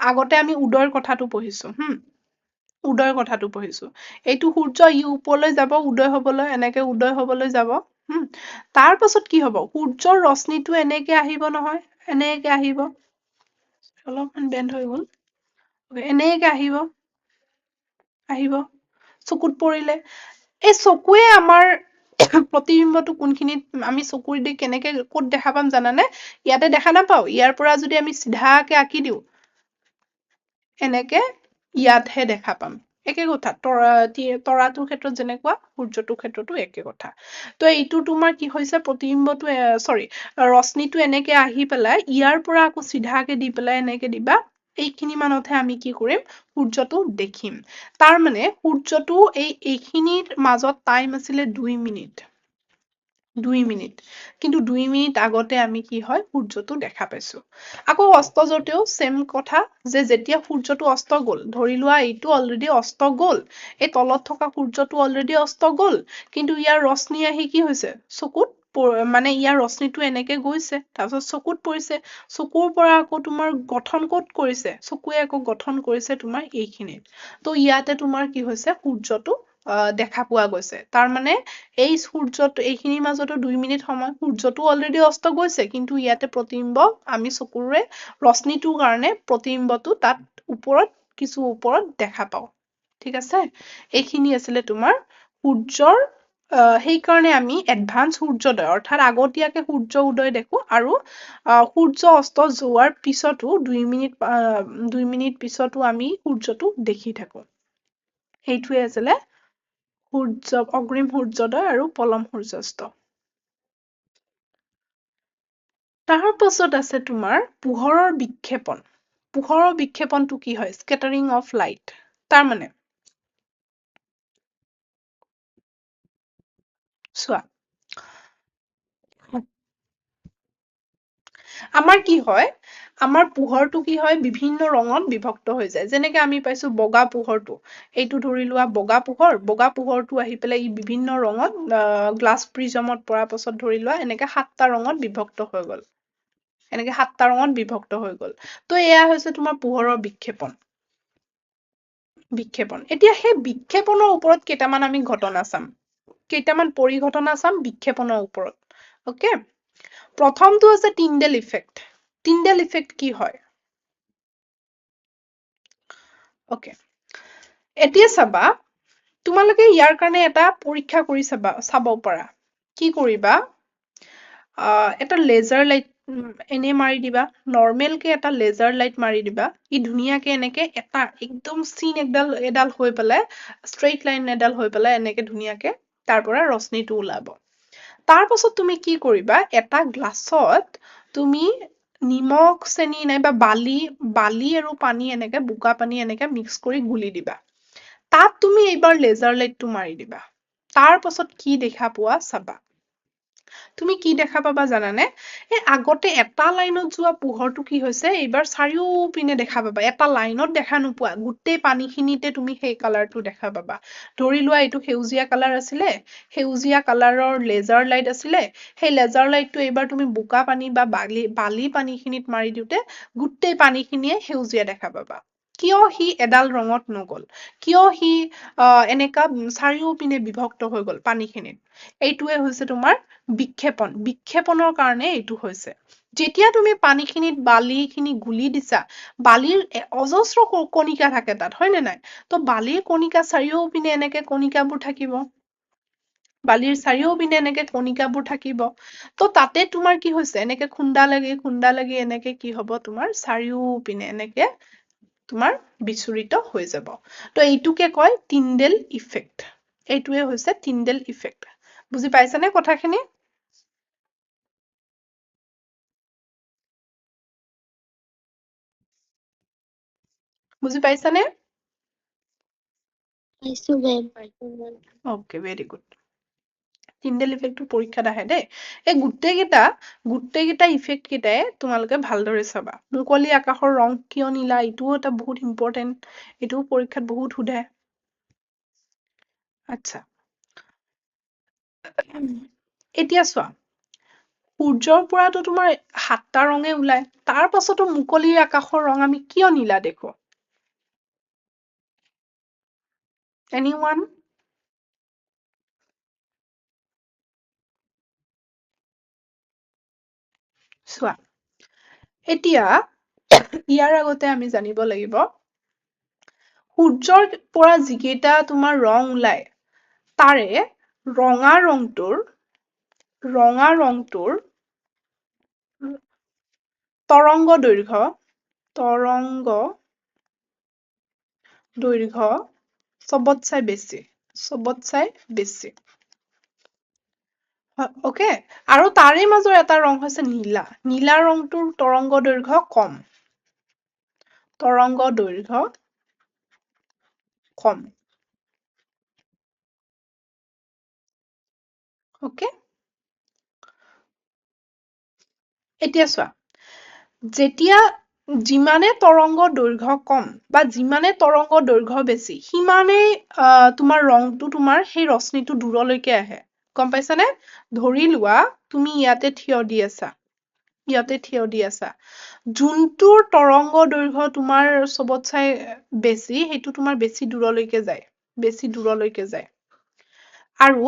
আগতে আমি উদয়ৰ কথাটো পঢ়িছো। উদয়ৰ কথাটো পঢ়িছো। এইটো সূৰ্য, ই ওপৰলৈ যাব উদয় হবলৈ, এনেকে উদয় হবলৈ যাব। তাৰ পাছত কি হব, সূৰ্যৰ ৰশ্মিটো এনেকে আহিব নহয়, এনেকে আহিব, অলপমান বেণ্ড হৈ গ'ল, এনেকে আহিব, আহিব চকুত পৰিলে। এই চকুৱে আমাৰ প্ৰতিবিম্বটো কোনখিনিত আমি চকুৰ দি কেনেকে ক'ত দেখা পাম জানানে? ইয়াতে দেখা নাপাওঁ। ইয়াৰ পৰা যদি আমি চিধাকে আঁকি দিওঁ এনেকে, ইয়াতহে দেখা পাম। একে কথা, তৰাটোৰ ক্ষেত্ৰত যেনেকুৱা, সূৰ্যটোৰ ক্ষেত্ৰতো একে কথা। তো এইটো তোমাৰ কি হৈছে, প্ৰতিবিম্বটো চৰি ৰশ্মিটো এনেকে আহি পেলাই ইয়াৰ পৰা আকৌ চিধাকে দি পেলাই এনেকে দিবা, এইখিনি মানতহে আমি কি কৰিম, সূৰ্যটো দেখিম। তাৰ মানে সূৰ্যটো এইখিনিৰ মাজত টাইম আছিলে 2 মিনিট, 2 মিনিট, কিন্তু 2 মিনিট আগতে আমি কি হয় সূৰ্যটো দেখা পাইছো। আকৌ অস্ত যাওঁতেও ছেম কথা, যে যেতিয়া সূৰ্যটো অস্ত গ'ল, ধৰি লোৱা এইটো অলৰেডি অস্ত গ'ল, এই তলত থকা সূৰ্যটো অলৰেডি অস্ত গ'ল, কিন্তু ইয়াৰ ৰশ্মি আহি কি হৈছে চকুত, মানে ইয়াৰ ৰশ্মিটো এনেকে গৈছে, তাৰপিছত চকুত পৰিছে, চকুৰ পৰা আকৌ তোমাৰ গঠন ক'ত কৰিছে, চকুৱে আকৌ গঠন কৰিছে তোমাৰ এইখিনিত। তো ইয়াতে তোমাৰ কি হৈছে, সূৰ্যটো দেখা পোৱা গৈছে। তাৰ মানে এই সূৰ্যটো এইখিনিৰ মাজতো 2 মিনিট সময়, সূৰ্যটো অলৰেডি অস্ত গৈছে, কিন্তু ইয়াতে প্ৰতিবিম্ব আমি চকুৰে ৰশ্মিটোৰ কাৰণে প্ৰতিবিম্বটো তাত ওপৰত কিছু ওপৰত দেখা পাওঁ। ঠিক আছে, এইখিনি আছিলে তোমাৰ সূৰ্যৰ। সেইকাৰণে আমি এডভান্স সূৰ্যোদয় অৰ্থাৎ আগতীয়াকে সূৰ্য উদয় দেখো, আৰু সূৰ্য অস্ত যোৱাৰ পিছতো 2 মিনিট পিছতো আমি সূৰ্যটো দেখি থাকো। সেইটোৱে আছিলে সূৰ্য অগ্ৰিম সূৰ্যোদয় আৰু পলম সূৰ্যাস্ত। তাৰ পাছত আছে তোমাৰ পোহৰৰ বিক্ষেপণ। পোহৰৰ বিক্ষেপণটো কি হয়, স্কেটাৰিং অফ লাইট। তাৰ মানে চোৱা, আমাৰ কি হয়, আমাৰ পোহৰটো কি হয় বিভিন্ন ৰঙত বিভক্ত হৈ যায়। যেনেকে আমি পাইছো বগা পোহৰটো, এইটো ধৰি লোৱা বগা পোহৰ, বগা পোহৰটো আহি পেলাই ই বিভিন্ন ৰঙত গ্লাছ প্ৰিজমত পৰাৰ পাছত ধৰি লোৱা এনেকে 7টা ৰঙত বিভক্ত হৈ গ'ল, এনেকে 7টা ৰঙত বিভক্ত হৈ গ'ল। তো এয়া হৈছে তোমাৰ পোহৰৰ বিক্ষেপণ, বিক্ষেপণ। এতিয়া সেই বিক্ষেপণৰ ওপৰত কেইটামান আমি ঘটনা চাম, কেইটামান পৰিঘটনা চাম বিক্ষেপণৰ ওপৰত। অ'কে, প্ৰথমটো আছে টিণ্ডেল ইফেক্ট। টিণ্ডেল ইফেক্ট কি হয়? অ'কে, এতিয়া চাবা তোমালোকে ইয়াৰ কাৰণে এটা পৰীক্ষা কৰি চাবা, চাব পাৰা। কি কৰিবা, এটা লেজাৰ লাইট এনে মাৰি দিবা, নৰ্মেলকে এটা লেজাৰ লাইট মাৰি দিবা, ই ধুনীয়াকে এনেকে এটা একদম চিন এডাল হৈ পেলাই, ষ্ট্ৰেইট লাইন এডাল হৈ পেলাই এনেকে ধুনীয়াকে তাৰ পৰা ৰশ্মিটো ওলাব। তাৰ পাছত তুমি কি কৰিবা, এটা গ্লাছত তুমি নিমখ চেনি নাইবা বালি, বালি আৰু পানী এনেকে বোকা পানী এনেকে মিক্স কৰি গুলি দিবা, তাত তুমি এইবাৰ লেজাৰ লাইটটো মাৰি দিবা। তাৰ পাছত কি দেখা পোৱা চাবা। তুমি কি দেখা পাবা জানানে, এই আগতে এটা লাইনত যোৱা পোহৰটো কি হৈছে এইবাৰ চাৰিওপিনে দেখা পাবা, এটা লাইনত দেখা নোপোৱা, গোটেই পানীখিনিতে তুমি সেই কালাৰটো দেখা পাবা। ধৰি লোৱা এইটো সেউজীয়া কালাৰ আছিলে, সেউজীয়া কালাৰৰ লেজাৰ লাইট আছিলে, সেই লেজাৰ লাইটটো এইবাৰ তুমি বোকা পানী বা বালি পানীখিনিত মাৰি দিওঁতে গোটেই পানীখিনিয়ে সেউজীয়া দেখা পাবা। কিয় সি এডাল ৰঙত নগ'ল, কিয় সি এনেকা চাৰিওপিনে বিভক্ত হৈ গ'ল পানীখিনিত, এইটোৱে হৈছে তোমাৰ বিক্ষেপণ। বিক্ষেপণৰ কাৰণে এইটো হৈছে। যেতিয়া তুমি পানীখিনিত বালিখিনি গুলি দিছা, বালিৰ অজস্ৰ কণিকা থাকে তাত, হয় নে নাই? তো বালিৰ কণিকা চাৰিওপিনে এনেকে কণিকাবোৰ থাকিব, বালিৰ চাৰিওপিনে এনেকে কণিকাবোৰ থাকিব। তো তাতে তোমাৰ কি হৈছে, এনেকে খুন্দা লাগি খুন্দা লাগি এনেকে কি হব তোমাৰ চাৰিওপিনে এনেকে তোমাৰ বিচুৰিত হৈ যাব। তো এইটোকে কয় টিণ্ডেল ইফেক্ট। এইটোৱে হৈছে টিণ্ডেল ইফেক্ট। বুজি পাইছানে কথাখিনি? বুজি পাইছানে? পাইছো ma'am. Okay, very good. Tyndall ইফেক্টটো পৰীক্ষাত আহে দেই। এই গোটেইকেইটা ইফেক্ট কেইটাই তোমালোকে ভালদৰে চাবা। মুকলি আকাশৰ ৰং কিয় নীলা, এইটোও এটা বহুত ইম্পৰ্টেণ্ট, এইটোও পৰীক্ষাত বহুত সোধে। আচ্ছা, এতিয়া চোৱা, সূৰ্যৰ পৰাতো তোমাৰ 7টা ৰঙে ওলায়, তাৰ পাছতো মুকলি আকাশৰ ৰং আমি কিয় নীলা দেখো? Anyone? চোৱা, এতিয়া ইয়াৰ আগতে আমি জানিব লাগিব সূৰ্যৰ পৰা যিকেইটা তোমাৰ ৰং ওলায় তাৰে ৰঙা ৰংটোৰ তৰংগ দৈৰ্ঘ্য চবতচাই বেছি। অকে, আৰু তাৰে মাজৰ এটা ৰং হৈছে নীলা। নীলা ৰংটোৰ তৰংগ দৈৰ্ঘ্য কম, তৰংগ দৈৰ্ঘ্য কম। অকে, এতিয়া চোৱা, যেতিয়া যিমানে তৰংগ দৈৰ্ঘ্য কম বা যিমানে তৰংগ দৈৰ্ঘ্য বেছি সিমানেই তোমাৰ ৰংটো তোমাৰ সেই ৰশ্মিটো দূৰলৈকে আহে। গম পাইছানে? ধৰি লোৱা তুমি ইয়াতে থিয় দি আছা, ইয়াতে থিয় দি আছা, যোনটোৰ তৰংগ দৈৰ্ঘ্য তোমাৰ চবতচাই বেছি সেইটো তোমাৰ বেছি দূৰলৈকে যায়, বেছি দূৰলৈকে যায়। আৰু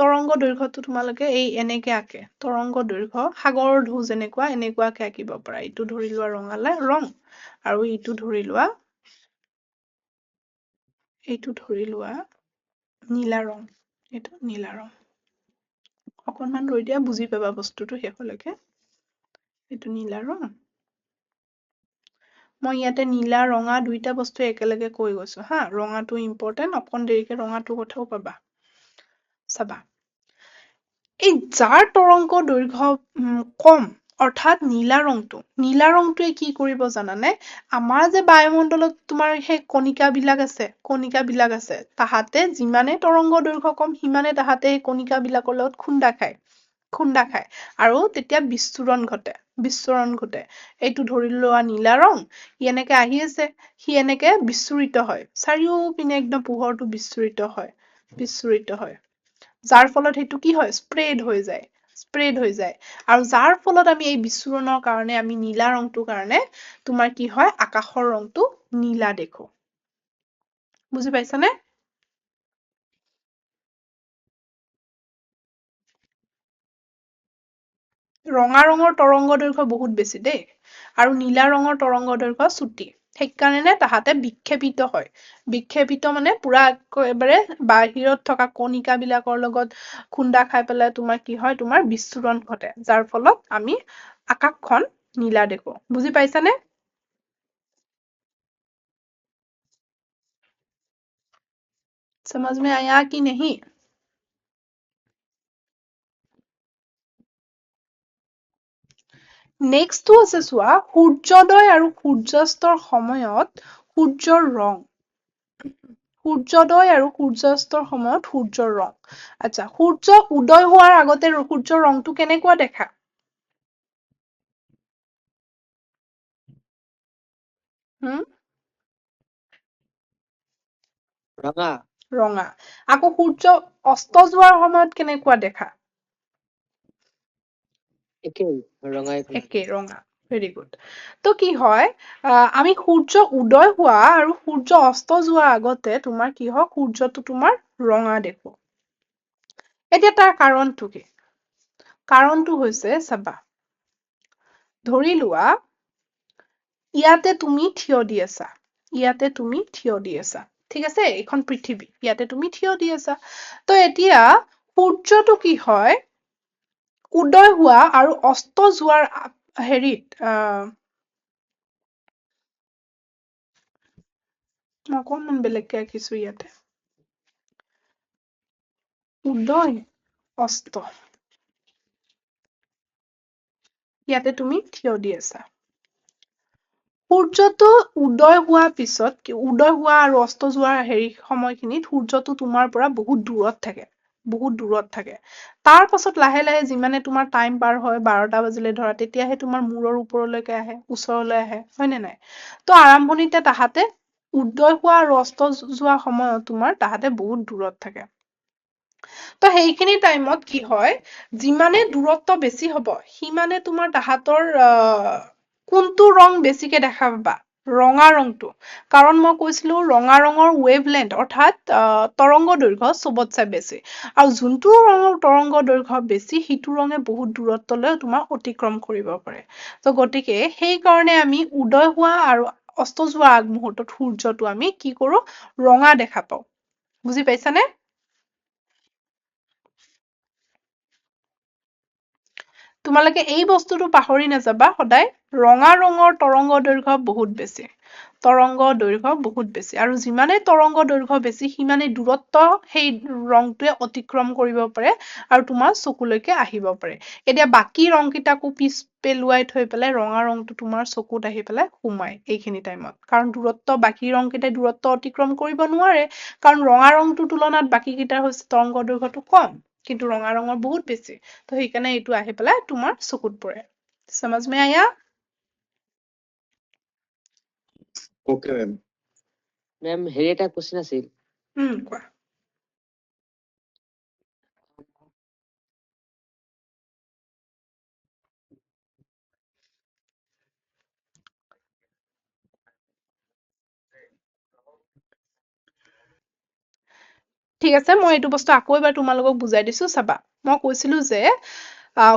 তৰংগ দৈৰ্ঘ্যটো তোমালোকে এই এনেকে আঁকে, তৰংগ দৈৰ্ঘ্য সাগৰৰ ঢৌ যেনেকুৱা এনেকুৱাকে আঁকিব পাৰা। এইটো ধৰি লোৱা ৰঙালা ৰং আৰু এইটো ধৰি লোৱা, এইটো ধৰি লোৱা নীলা ৰং, এইটো নীলা ৰং। অকণমান ৰৈ দিয়া, বুজি পাবা বস্তুটো শেষলৈকে। এইটো নীলা ৰং, মই ইয়াতে নীলা ৰঙা দুইটা বস্তু একেলগে কৈ গৈছো হা। ৰঙাটো ইম্পৰ্টেণ্ট, অকণ দেৰিকে ৰঙাটোৰ কথাও পাবা, চাবা। এই যাৰ তৰংগ দৈৰ্ঘ্য কম অৰ্থাৎ নীলা ৰংটো, নীলা ৰংটোৱে কি কৰিব জানানে? আমাৰ যে বায়ুমণ্ডলত তোমাৰ সেই কণিকাবিলাক আছে, কণিকাবিলাক আছে, তাহাঁতে যিমানে তৰংগ দৈৰ্ঘ্য কম সিমানে তাহাঁতে সেই কণিকাবিলাকৰ লগত খুন্দা খায়, খুন্দা খায় আৰু তেতিয়া বিচ্ছুৰণ ঘটে, বিচ্ছুৰণ ঘটে। এইটো ধৰি লোৱা নীলা ৰং, সি এনেকে আহি আছে, সি এনেকে বিচ্ছুৰিত হয়, চাৰিওপিনে একদম পোহৰটো বিচ্ছুৰিত হয়, বিচ্ছুৰিত হয়, যাৰ ফলত সেইটো কি হয়, স্প্ৰেড হৈ যায়, স্প্ৰেড হৈ যায়। আৰু যাৰ ফলত আমি এই বিচ্ছুৰণৰ কাৰণে আমি নীলা ৰংটোৰ কাৰণে তোমাৰ কি হয়, আকাশৰ ৰংটো নীলা দেখো। বুজি পাইছানে? ৰঙা ৰঙৰ তৰংগ দৈৰ্ঘ্য বহুত বেছি দেই, আৰু নীলা ৰঙৰ তৰংগ দৈৰ্ঘ্য চুটি, সেইকাৰণে তাহাঁতে বিক্ষেপিত হয়। বিক্ষেপিত মানে পুৰা একেবাৰে বাহিৰত থকা কণিকাবিলাকৰ লগত খুন্দা খাই পেলাই তোমাৰ কি হয়, তোমাৰ বিচ্ছুৰণ ঘটে, যাৰ ফলত আমি আকাশখন নীলা দেখো। বুজি পাইছানে? समझ में आया कि नहीं? নেক্সটটো আছে চোৱা, সূৰ্যোদয় আৰু সূৰ্যাস্তৰ সময়ত সূৰ্যৰ ৰং। সূৰ্যোদয় আৰু সূৰ্যাস্তৰ সময়ত সূৰ্যৰ ৰং। আচ্ছা, সূৰ্য উদয় হোৱাৰ আগতে সূৰ্যৰ ৰংটো কেনেকুৱা দেখা? ৰঙা। ৰঙা। আকৌ সূৰ্য অস্ত যোৱাৰ সময়ত কেনেকুৱা দেখা? একেই, ৰঙাই। একেই ৰঙা। Very good. তো কি হয়, আমি সূৰ্য উদয় হোৱা আৰু সূৰ্য অস্ত যোৱাৰ আগতে তোমাৰ কি হয়, সূৰ্যটো তোমাৰ ৰঙা দেখো। এতিয়া তাৰ কাৰণটো কি? কাৰণটো হৈছে চাবা, ধৰি লোৱা ইয়াতে তুমি থিয় দি আছা, ইয়াতে তুমি থিয় দি আছা, ঠিক আছে, এইখন পৃথিৱী, ইয়াতে তুমি থিয় দি আছা। তো এতিয়া সূৰ্যটো কি হয়, উদয় হোৱা আৰু অস্ত যোৱাৰ হেৰিত, মই অকণমান বেলেগকে আঁকিছো ইয়াতে, উদয় অস্ত, ইয়াতে তুমি থিয় দি আছা। সূৰ্যটো উদয় হোৱাৰ পিছত, উদয় হোৱা আৰু অস্ত যোৱাৰ হেৰি সময়খিনিত সূৰ্যটো তোমাৰ পৰা বহুত দূৰত থাকে, বহুত দূৰত থাকে। তাৰ পাছত লাহে লাহে যিমানে তোমাৰ টাইম পাৰ হয়, 12টা বাজিলে ধৰা, তেতিয়াহে তোমাৰ মূৰৰ ওপৰলৈকে আহে, ওচৰলৈ আহে, হয়নে নাই? তো আৰম্ভণিতে তাহাঁতে উদয় হোৱা আৰু অস্ত যোৱা সময়ত তোমাৰ তাহাঁতে বহুত দূৰত থাকে। তো সেইখিনি টাইমত কি হয়, যিমানে দূৰত্ব বেছি হ'ব সিমানে তোমাৰ তাহাঁতৰ কোনটো ৰং বেছিকে দেখা পাবা, ৰঙা ৰংটো, কাৰণ মই কৈছিলো ৰঙা ৰঙৰ ৱেভলেন্থ অৰ্থাৎ তৰংগ দৈৰ্ঘ্য চবতছে বেছি, আৰু যোনটো ৰঙৰ তৰংগ দৈৰ্ঘ্য বেছি সিটো ৰঙে বহুত দূৰত্বলৈ তোমাৰ অতিক্ৰম কৰিব পাৰে। তো গতিকে সেইকাৰণে আমি উদয় হোৱা আৰু অস্ত যোৱা আগমুহূৰ্তত সূৰ্যটো আমি কি কৰো? ৰঙা দেখা পাওঁ। বুজি পাইছানে? তোমালোকে এই বস্তুটো পাহৰি নাযাবা, সদায় ৰঙা ৰঙৰ তৰংগ দৈৰ্ঘ্য বহুত বেছি, তৰংগ দৈৰ্ঘ্য বহুত বেছি, আৰু যিমানে তৰংগ দৈৰ্ঘ্য বেছি সিমানে দূৰত্ব সেই ৰংটোৱে অতিক্ৰম কৰিব পাৰে আৰু তোমাৰ চকুলৈকে আহিব পাৰে। এতিয়া বাকী ৰংকেইটাকো পিছ পেলোৱাই থৈ পেলাই ৰঙা ৰংটো তোমাৰ চকুত আহি পেলাই সোমায় এইখিনি টাইমত, কাৰণ দূৰত্ব বাকী ৰংকেইটাই দূৰত্ব অতিক্ৰম কৰিব নোৱাৰে, কাৰণ ৰঙা ৰংটোৰ তুলনাত বাকীকেইটাৰ হৈছে তৰংগ দৈৰ্ঘ্যটো কম, কিন্তু ৰঙা ৰঙৰ বহুত বেছি। তো সেইকাৰণে এইটো আহি পেলাই তোমাৰ চকুত পৰে। সমজ মে আয়া? Okay ma'am. Ma'am হেৰি এটা কুৱেশ্যন আছিল। কোৱা। ঠিক আছে, মই এইটো বস্তু আকৌ এবাৰ তোমালোকক বুজাই দিছো। চাবা, মই কৈছিলো যে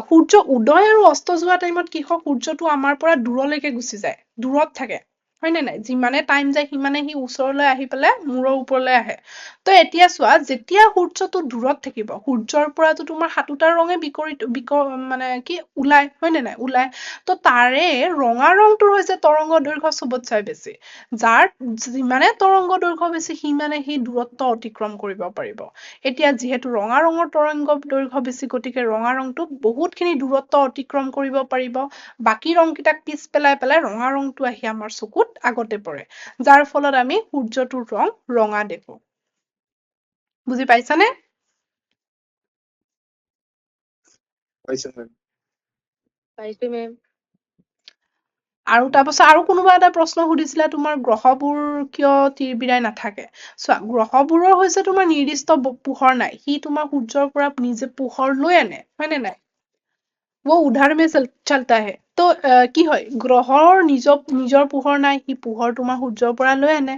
সূৰ্য উদয় আৰু অস্ত যোৱা টাইমত কি হয়, সূৰ্যটো আমাৰ পৰা দূৰলৈকে গুচি যায়, দূৰত থাকে, হয় নে নাই? যিমানে টাইম যায় সিমানে সি ওচৰলৈ আহি পেলাই মূৰৰ ওপৰলৈ আহে। তো এতিয়া চোৱা, যেতিয়া সূৰ্যটো দূৰত থাকিব, সূৰ্যৰ পৰাতো তোমাৰ সাতোটা ৰঙে বিকৰিত মানে কি ওলাই, হয় নে নাই? ওলাই। তো তাৰে ৰঙা ৰংটোৰ হৈছে তৰংগ দৈৰ্ঘ্য চবতচাই বেছি, যাৰ যিমানে তৰংগ দৈৰ্ঘ্য বেছি সিমানে সি দূৰত্ব অতিক্ৰম কৰিব পাৰিব। এতিয়া যিহেতু ৰঙা ৰঙৰ তৰংগ দৈৰ্ঘ্য বেছি, গতিকে ৰঙা ৰংটো বহুতখিনি দূৰত্ব অতিক্ৰম কৰিব পাৰিব, বাকী ৰংকেইটাক পিছ পেলাই পেলাই ৰঙা ৰংটো আহি আমাৰ চকুত আগতে পৰে, যাৰ ফলত আমি সূৰ্যটোৰ ৰং ৰঙা দেখো। বুজি পাইছানে? পাইছো মেম। পাইছো মেম। আৰু তাৰপাছত আৰু কোনোবা এটা প্ৰশ্ন সুধিছিলে তোমাৰ গ্ৰহবোৰ কিয় তিৰবিৰাই নাথাকে। চোৱা, গ্ৰহবোৰৰ হৈছে তোমাৰ নিৰ্দিষ্ট পোহৰ নাই, সি তোমাৰ সূৰ্যৰ পৰা নিজে পোহৰ লৈ আনে, হয় নে নাই? वो उधार में चलता है। তো কি হয়, গ্ৰহৰ নিজৰ পোহৰ নাই, সি পোহৰ তোমাৰ সূৰ্যৰ পৰা লৈ আনে।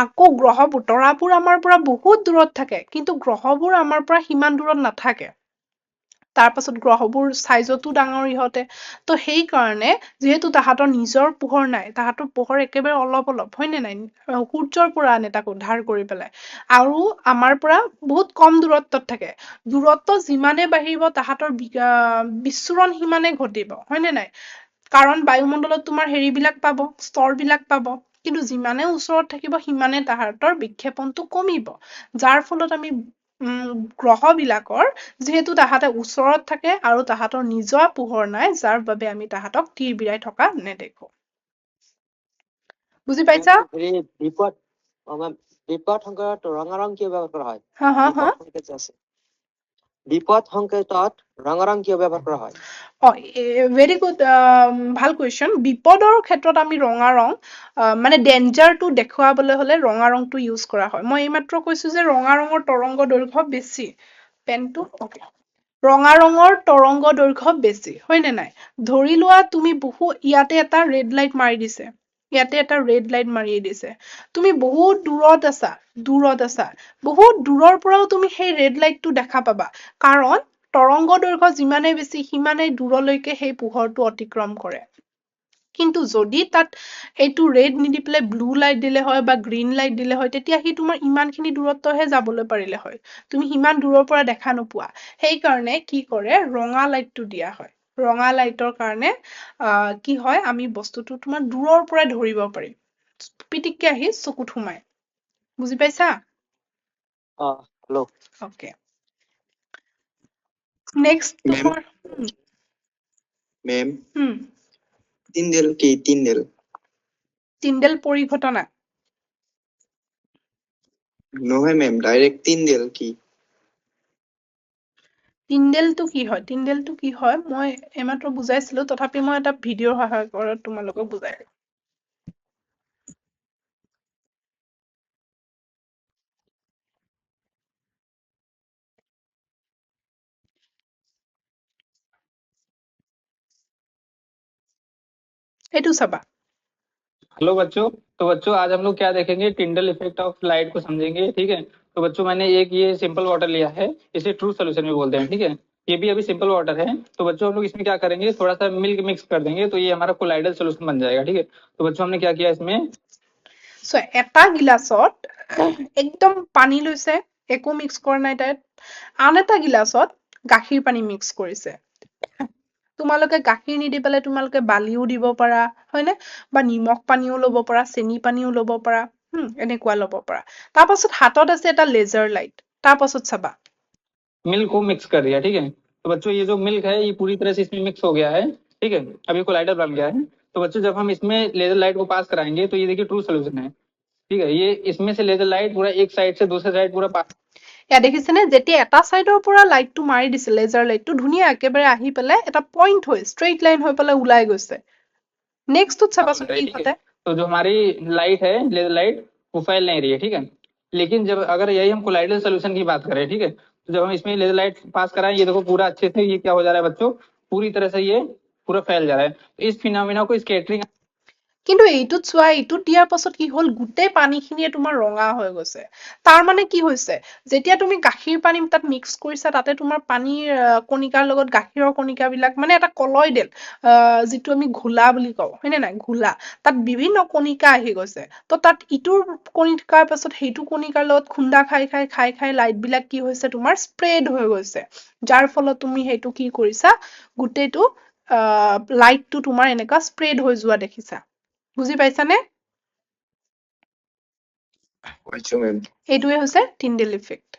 আকৌ গ্ৰহবোৰ, তৰাবোৰ আমাৰ পৰা বহুত দূৰত থাকে, কিন্তু গ্ৰহবোৰ আমাৰ পৰা সিমান দূৰত নাথাকে। তাৰ পাছত গ্ৰহবোৰ চাইজতো ডাঙৰ ইহঁতে, তো সেইকাৰণে যিহেতু তাহাঁতৰ নিজৰ পোহৰ নাই, তাহাঁতৰ পোহৰ একেবাৰে অলপ অলপ, হয় নে নাই? সূৰ্যৰ পৰা আনে তাকো ধাৰ কৰি পেলাই, আৰু আমাৰ পৰা বহুত কম দূৰত্বত থাকে। দূৰত্ব যিমানে বাঢ়িব তাহাঁতৰ বিচ্ছুৰণ সিমানে ঘটিব, হয় নে নাই? কাৰণ বায়ুমণ্ডলত তোমাৰ হেৰিবিলাক পাব, স্তৰবিলাক পাব, কিন্তু যিমানে ওচৰত থাকিব সিমানে তাহাঁতৰ বিক্ষেপণটো কমিব, যাৰ ফলত আমি গ্ৰহবিলাকৰ যিহেতু তাহাঁতে ওচৰত থাকে আৰু তাহাঁতৰ নিজৰ পোহৰ নাই, যাৰ বাবে আমি তাহাঁতক তিৰবিৰাই থকা নেদেখো। বুজি পাইছা? বিপদ বিপদ সংকেতত ৰঙা ৰং কিয় ব্যৱহাৰ কৰা হয়? হা হা হা বিপদ সংকেতত ৰঙা ৰং কিয় ব্যৱহাৰ কৰা হয়? অ, ভেৰি গুড, ভাল কুৱেশ্যন। বিপদৰ ক্ষেত্ৰত আমি ৰঙা ৰং মানে ডেঞ্জাৰটো দেখুৱাবলৈ হলে ৰঙা ৰংটো ইউজ কৰা হয়। মই এইমাত্ৰ কৈছো যে ৰঙা ৰঙৰ তৰংগ দৈৰ্ঘ্য বেছি, পেনটো অ'কে, ৰঙা ৰঙৰ তৰংগ দৈৰ্ঘ্য বেছি, হয় নে নাই? ধৰি লোৱা তুমি বহু ইয়াতে এটা ৰেড লাইট মাৰি দিছে, ইয়াতে এটা ৰেড লাইট মাৰি দিছে, তুমি বহুত দূৰত আছা, দূৰত আছা, বহুত দূৰৰ পৰাও তুমি সেই ৰেড লাইটটো দেখা পাবা, কাৰণ তৰংগ দৈৰ্ঘ্য যিমানে বেছি সিমানেই দূৰলৈকে সেই পোহৰটো অতিক্ৰম কৰে। কিন্তু যদি তাত এইটো ৰেড নিদি পেলাই ব্লু লাইট দিলে হয় বা গ্ৰীণ লাইট দিলে হয়, তেতিয়া সি তোমাৰ ইমানখিনি দূৰত্বহে যাবলৈ পাৰিলে হয়, তুমি সিমান দূৰৰ পৰা দেখা নোপোৱা। সেইকাৰণে কি কৰে, ৰঙা লাইটটো দিয়া হয়। ৰঙা লাইটৰ কাৰণে কি হয়, আমি বস্তুটো তোমাৰ দূৰৰ পৰা ধৰিব পাৰিম, পিটিককে আহি চকুত সোমায়। বুজি পাইছা? অ, হেল্ল'। অ'কে, নেক্সট তোমাৰ মেম, তিনদেল কি? তিনদেল তিনদেল পৰিঘটনা নহয় মেম, ডাইৰেক্ট তিনদেল কি? তিনদেলটো কি হয়? তিনদেলটো কি হয় মই এইমাত্ৰ বুজাইছিলো, তথাপি মই এটা ভিডিঅ'ৰ সহায়ত তোমালোকক বুজাই দিম। এইটো চাবা, हेलो बच्चों, तो बच्चों आज हम लोग क्या देखेंगे, टिंडल इफेक्ट ऑफ लाइट को समझेंगे। ठीक है, तो बच्चों मैंने एक ये सिंपल वाटर लिया है, इसे ट्रू सोल्यूशन भी बोलते हैं। ठीक है, ये भी अभी सिंपल वाटर है। तो बच्चों हम लोग इसमें क्या करेंगे, थोड़ा सा मिल्क मिक्स कर देंगे तो ये हमारा कोलाइडल सोल्यूशन बन जाएगा। ठीक है, तो बच्चों हमने क्या किया इसमें, চ' এটা গিলাচত একদম পানী লৈছে, একো মিক্স কৰা নাই তাত। আন এটা গিলাচত গাখীৰ পানী মিক্স কৰিছে। তোমালোকে গাখীৰ নিদি পেলাই তোমালোকে বালিও দিব পাৰা, হয়নে? বা নিমখ পানীও ল'ব পাৰা, চেনি পানীও ল'ব পাৰা, এনেকুৱা ল'ব পাৰা। তাৰপাছত হাতত আছে এটা লেজাৰ লাইট। তাৰপাছত চাবা, मिल्क को मिक्स कर दिया। ठीक है, तो बच्चों ये जो मिल्क है ये पूरी तरह से इसमें मिक्स हो गया है। ठीक है, अभी कोलाइडल बन गया है। तो बच्चों जब हम इसमें लेजर लाइट को पास कराएंगे तो ये देखिए ट्रू सोल्यूशन है। ठीक है, ये इसमें से लेजर लाइट पूरा एक साइड से दूसरे साइड पूरा पास এয়া দেখিছেনে, যেতিয়া এটা চাইডৰ পৰা লাইটটো মাৰি দিছে, লেজাৰ লাইটটো ধুনীয়া একেবাৰে আহি পেলাই এটা পইণ্ট হৈ ষ্ট্ৰেইট লাইন হৈ পেলাই ওলাই গৈছে। নেক্সটটোত চাবাচোন কি ठीक है, ঘটে। तो जो हमारी लाइट है लेजर लाइट वो फैल नहीं रही है। ठीक है, लेकिन जब अगर यही हम कोलाइडल सोल्यूशन की बात करें, ठीक है, तो जब हम इसमें लेजर लाइट पास कराएं, ये देखो पूरा अच्छे से ये क्या हो जा रहा है बच्चों, पूरी तरह से ये पूरा फैल जा रहा है। तो इस फिनोमिना को स्कैटरिंग কিন্তু এইটোত চোৱা, এইটোত দিয়াৰ পাছত কি হ'ল, গোটেই পানীখিনিয়ে তোমাৰ ৰঙা হৈ গৈছে। তাৰ মানে কি হৈছে, যেতিয়া তুমি গাখীৰ পানী তাত মিক্স কৰিছা, তাতে তোমাৰ পানীৰ কণিকাৰ লগত গাখীৰৰ কণিকাবিলাক, মানে এটা কলয়ডেল, যিটো আমি ঘোলা বুলি কওঁ, হয়নে নাই, ঘোলা, তাত বিভিন্ন কণিকা আহি গৈছে। তো তাত ইটোৰ কণিকাৰ পাছত সেইটো কণিকাৰ লগত খুন্দা খাই খাই খাই খাই লাইটবিলাক কি হৈছে, তোমাৰ স্প্ৰেড হৈ গৈছে। যাৰ ফলত তুমি সেইটো কি কৰিছা, গোটেইটো লাইটটো তোমাৰ এনেকুৱা স্প্ৰেড হৈ যোৱা দেখিছা। বুজি পাইছানে? পাইছো মেম। এইটোৱে হৈছে টিণ্ডেল ইফেক্ট।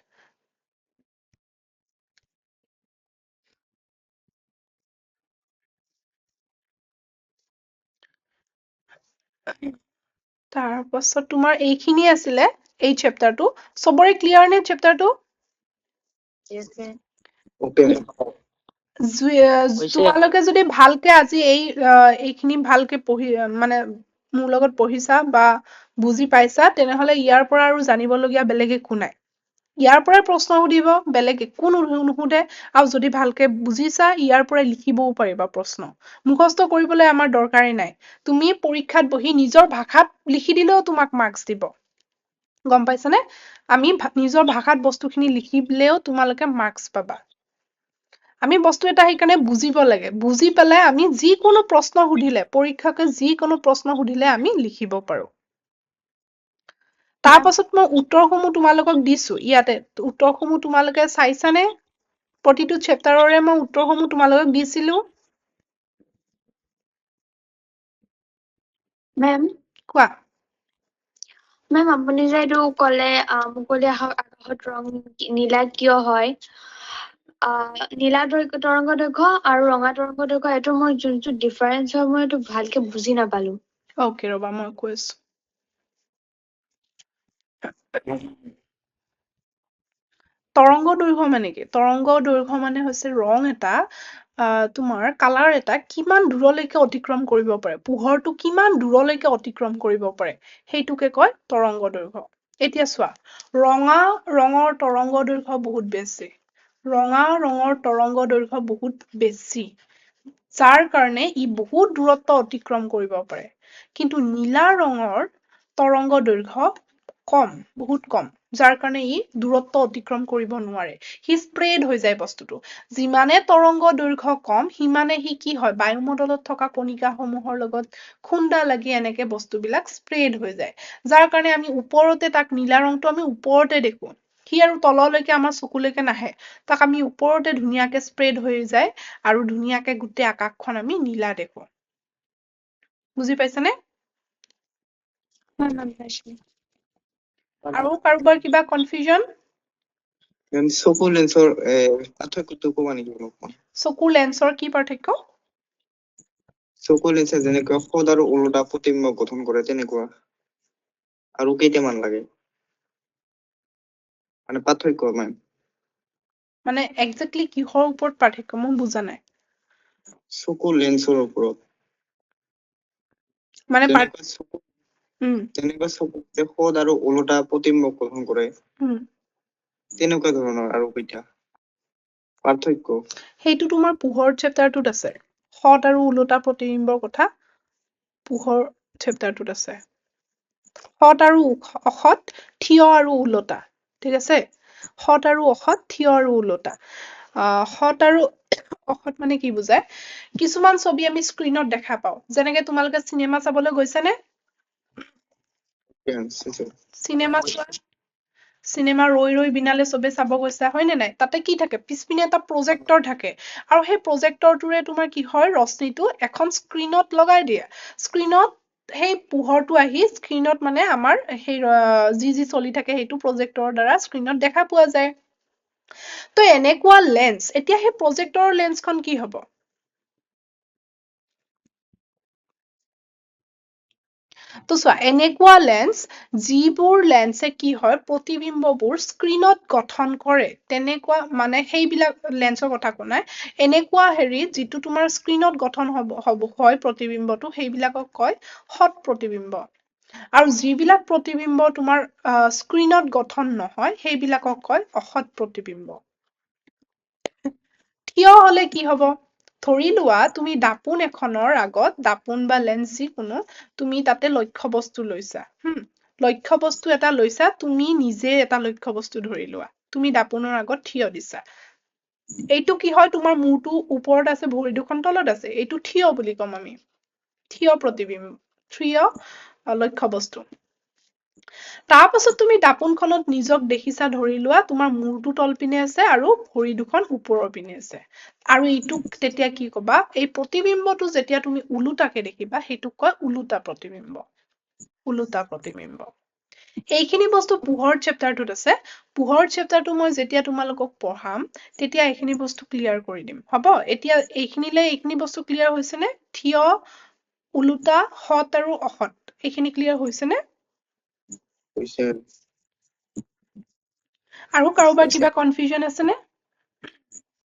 তাৰপাছত তোমাৰ এইখিনি আছিলে এই চেপ্টাৰটো। চবৰে ক্লিয়াৰ নে চেপ্টাৰটো? Okay ma'am. হৈছে। তোমালোকে যদি ভালকে আজি এই এইখিনি ভালকে পঢ়ি, মানে মোৰ লগত পঢ়িছা বা বুজি পাইছা, তেনেহলে ইয়াৰ পৰা আৰু জানিবলগীয়া বেলেগ একো নাই। ইয়াৰ পৰাই প্ৰশ্ন সুধিব, বেলেগ একো নুসুধে। আৰু যদি ভালকে বুজিছা, ইয়াৰ পৰাই লিখিবও পাৰিবা প্ৰশ্ন। মুখস্থ কৰিবলৈ আমাৰ দৰকাৰেই নাই। তুমি পৰীক্ষাত বহি নিজৰ ভাষাত লিখি দিলেও তোমাক মাৰ্কছ দিব, গম পাইছানে? আমি নিজৰ ভাষাত বস্তুখিনি লিখিলেও তোমালোকে মাৰ্কছ পাবা। আমি বস্তু এটা সেইকাৰণে বুজিব লাগে। বুজি পেলাই আমি যিকোনো প্ৰশ্ন সুধিলে, পৰীক্ষকে যিকোনো প্ৰশ্ন সুধিলে আমি লিখিব পাৰো। তাৰ পাছত মই উত্তৰসমূহ তোমালোকক দিছো ইয়াতে। উত্তৰসমূহ তোমালোকে চাইছানে? প্ৰতিটো চেপ্টাৰৰে মই উত্তৰসমূহ তোমালোকক দিছিলো। মেম। কোৱা। মেম, আপুনি যে এইটো ক'লে মুকলি আকাশত ৰং নীলা কিয় হয়, নীলা তৰংগ দৈৰ্ঘ্য আৰু ৰঙা তৰংগ দৈৰ্ঘ্য, এইটো মই যোনটো ডিফাৰেঞ্চ হয় মই এইটো ভালকে বুজি নাপালো। অ'কে, ৰ'বা, মই কৈ আছো। তৰংগ দৈৰ্ঘ্য মানে কি? তৰংগ দৈৰ্ঘ্য মানে হৈছে ৰং এটা, তোমাৰ কালাৰ এটা কিমান দূৰলৈকে অতিক্ৰম কৰিব পাৰে, পোহৰটো কিমান দূৰলৈকে অতিক্ৰম কৰিব পাৰে, সেইটোকে কয় তৰংগ দৈৰ্ঘ্য। এতিয়া চোৱা, ৰঙা ৰঙৰ তৰংগ দৈৰ্ঘ্য বহুত বেছি, ৰঙা ৰঙৰ তৰংগ দৈৰ্ঘ্য বহুত বেছি, যাৰ কাৰণে ই বহুত দূৰত্ব অতিক্ৰম কৰিব পাৰে। কিন্তু নীলা ৰঙৰ তৰংগ দৈৰ্ঘ্য কম, বহুত কম, যাৰ কাৰণে ই দূৰত্ব অতিক্ৰম কৰিব নোৱাৰে, সি স্প্ৰেড হৈ যায় বস্তুটো। যিমানে তৰংগ দৈৰ্ঘ্য কম, সিমানে সি কি হয়, বায়ুমণ্ডলত থকা কণিকাসমূহৰ লগত খুন্দা লাগি এনেকে বস্তুবিলাক স্প্ৰেড হৈ যায়, যাৰ কাৰণে আমি ওপৰতে তাক নীলা ৰংটো আমি ওপৰতে দেখো, সি আৰু তললৈকে আমাৰ চকুলৈকে নাহে, তাক আমি ওপৰতে ধুনীয়াকে স্প্ৰেড হৈ যায় আৰু ধুনীয়াকে গোটেই আকাশখন আমি নীলা দেখো। বুজি পাইছানে? হয় মেম, পাইছো। আৰু কাৰোবাৰ কিবা কনফিউজন? মেম, চকুৰ লেন্সৰ পাৰ্থক্যটো ক'বা নেকি অলপমান? চকুৰ লেন্সৰ কি পাৰ্থক্য? চকুৰ লেন্সে যেনেকুৱা সদ আৰু ওলোটা প্ৰতিবিম্ব গঠন কৰে, তেনেকুৱা আৰু কেইটামান লাগে, মানে পাৰ্থক্য মেম। মানে একজেক্টলি কিহৰ ওপৰত পাৰ্থক্য মই বুজা নাই। চকুৰ লেন্সৰ ওপৰত। মানে যেনেকুৱা চকু যে সদ আৰু ওলোটা প্ৰতিবিম্ব গঠন কৰে, তেনেকুৱা ধৰণৰ আৰু কেইটা পাৰ্থক্য। সেইটো তোমাৰ পোহৰ চেপ্টাৰটোত আছে, সৎ আৰু ওলোটা প্ৰতিবিম্বৰ কথা। পোহৰ চেপ্টাৰটোত আছে। সৎ আৰু অসৎ, থিয় আৰু ওলোটা, ঠিক আছে? সৎ আৰু অসৎ, থিয় আৰু ওলোটা। সৎ আৰু অসৎ মানে কি বুজায়? কিছুমান ছবি আমি স্ক্ৰীণত দেখা পাওঁ, যেনেকে তোমালোকে চিনেমা চাবলৈ গৈছানে? চিনেমা চোৱা, চিনেমা ৰৈ ৰৈ বিনালে চবে চাব গৈছা, হয় নে নাই? তাতে কি থাকে? পিছপিনে এটা প্ৰজেক্টৰ থাকে, আৰু সেই প্ৰজেক্টৰটোৰে তোমাৰ কি হয়, ৰশ্মিটো এখন স্ক্ৰীণত লগাই দিয়ে। স্ক্ৰীণত সেই পোহৰটো আহি স্ক্ৰীণত মানে আমাৰ সেই যি যি চলি থাকে সেইটো প্ৰজেক্টৰৰ দ্বাৰা স্ক্ৰীণত দেখা পোৱা যায়। তো এনেকুৱা লেন্স, এতিয়া সেই প্ৰজেক্টৰৰ লেন্সখন কি হ'ব? তো চোৱা, এনেকুৱা লেন্স যিবোৰ লেন্সে কি হয়, প্ৰতিবিম্ববোৰ স্ক্ৰীণত গঠন কৰে, তেনেকুৱা মানে সেইবিলাক লেন্সৰ কথা কোৱা নাই, এনেকুৱা হেৰি যিটো তোমাৰ স্ক্ৰীণত গঠন হ'ব হয় প্ৰতিবিম্বটো, সেইবিলাকক কয় সৎ প্ৰতিবিম্ব। আৰু যিবিলাক প্ৰতিবিম্ব তোমাৰ স্ক্ৰীণত গঠন নহয় সেইবিলাকক কয় অসৎ প্ৰতিবিম্ব। থিয় হলে কি হ'ব? ধৰি লোৱা তুমি দাপোন এখনৰ আগত, দাপোন বা লেন্স যিকোনো, তুমি তাতে লক্ষ্য বস্তু লৈছা, লক্ষ্য বস্তু এটা লৈছা, তুমি নিজে এটা লক্ষ্য বস্তু ধৰি লোৱা, তুমি দাপোনৰ আগত থিয় দিছা। এইটো কি হয়, তোমাৰ মূৰটো ওপৰত আছে, ভৰি দুখন তলত আছে, এইটো থিয় বুলি ক'ম আমি, থিয় প্ৰতিবিম্ব, থিয় লক্ষ্য বস্তু। তাৰ পাছত তুমি দাপোনখনত নিজক দেখিছা, ধৰি লোৱা তোমাৰ মূৰটো তল পিনে আছে আৰু ভৰি দুখন ওপৰৰ পিনে আছে, আৰু এইটোক তেতিয়া কি কবা, এই প্ৰতিবিম্বটো যেতিয়া তুমি ওলোটাকে দেখিবা সেইটোক কয় ওলোটা প্ৰতিবিম্ব, ওলোটা প্ৰতিবিম্ব। এইখিনি বস্তু পোহৰ চেপ্টাৰটোত আছে। পোহৰ চেপ্টাৰটো মই যেতিয়া তোমালোকক পঢ়াম তেতিয়া এইখিনি বস্তু ক্লিয়াৰ কৰি দিম, হ'ব? এতিয়া এইখিনিলে এইখিনি বস্তু ক্লিয়াৰ হৈছে নে? থিয়, ওলোটা, সৎ আৰু অসৎ, এইখিনি ক্লিয়াৰ হৈছে নে? আৰু কাৰোবাৰ কিবা কনফিউজন আছে নে?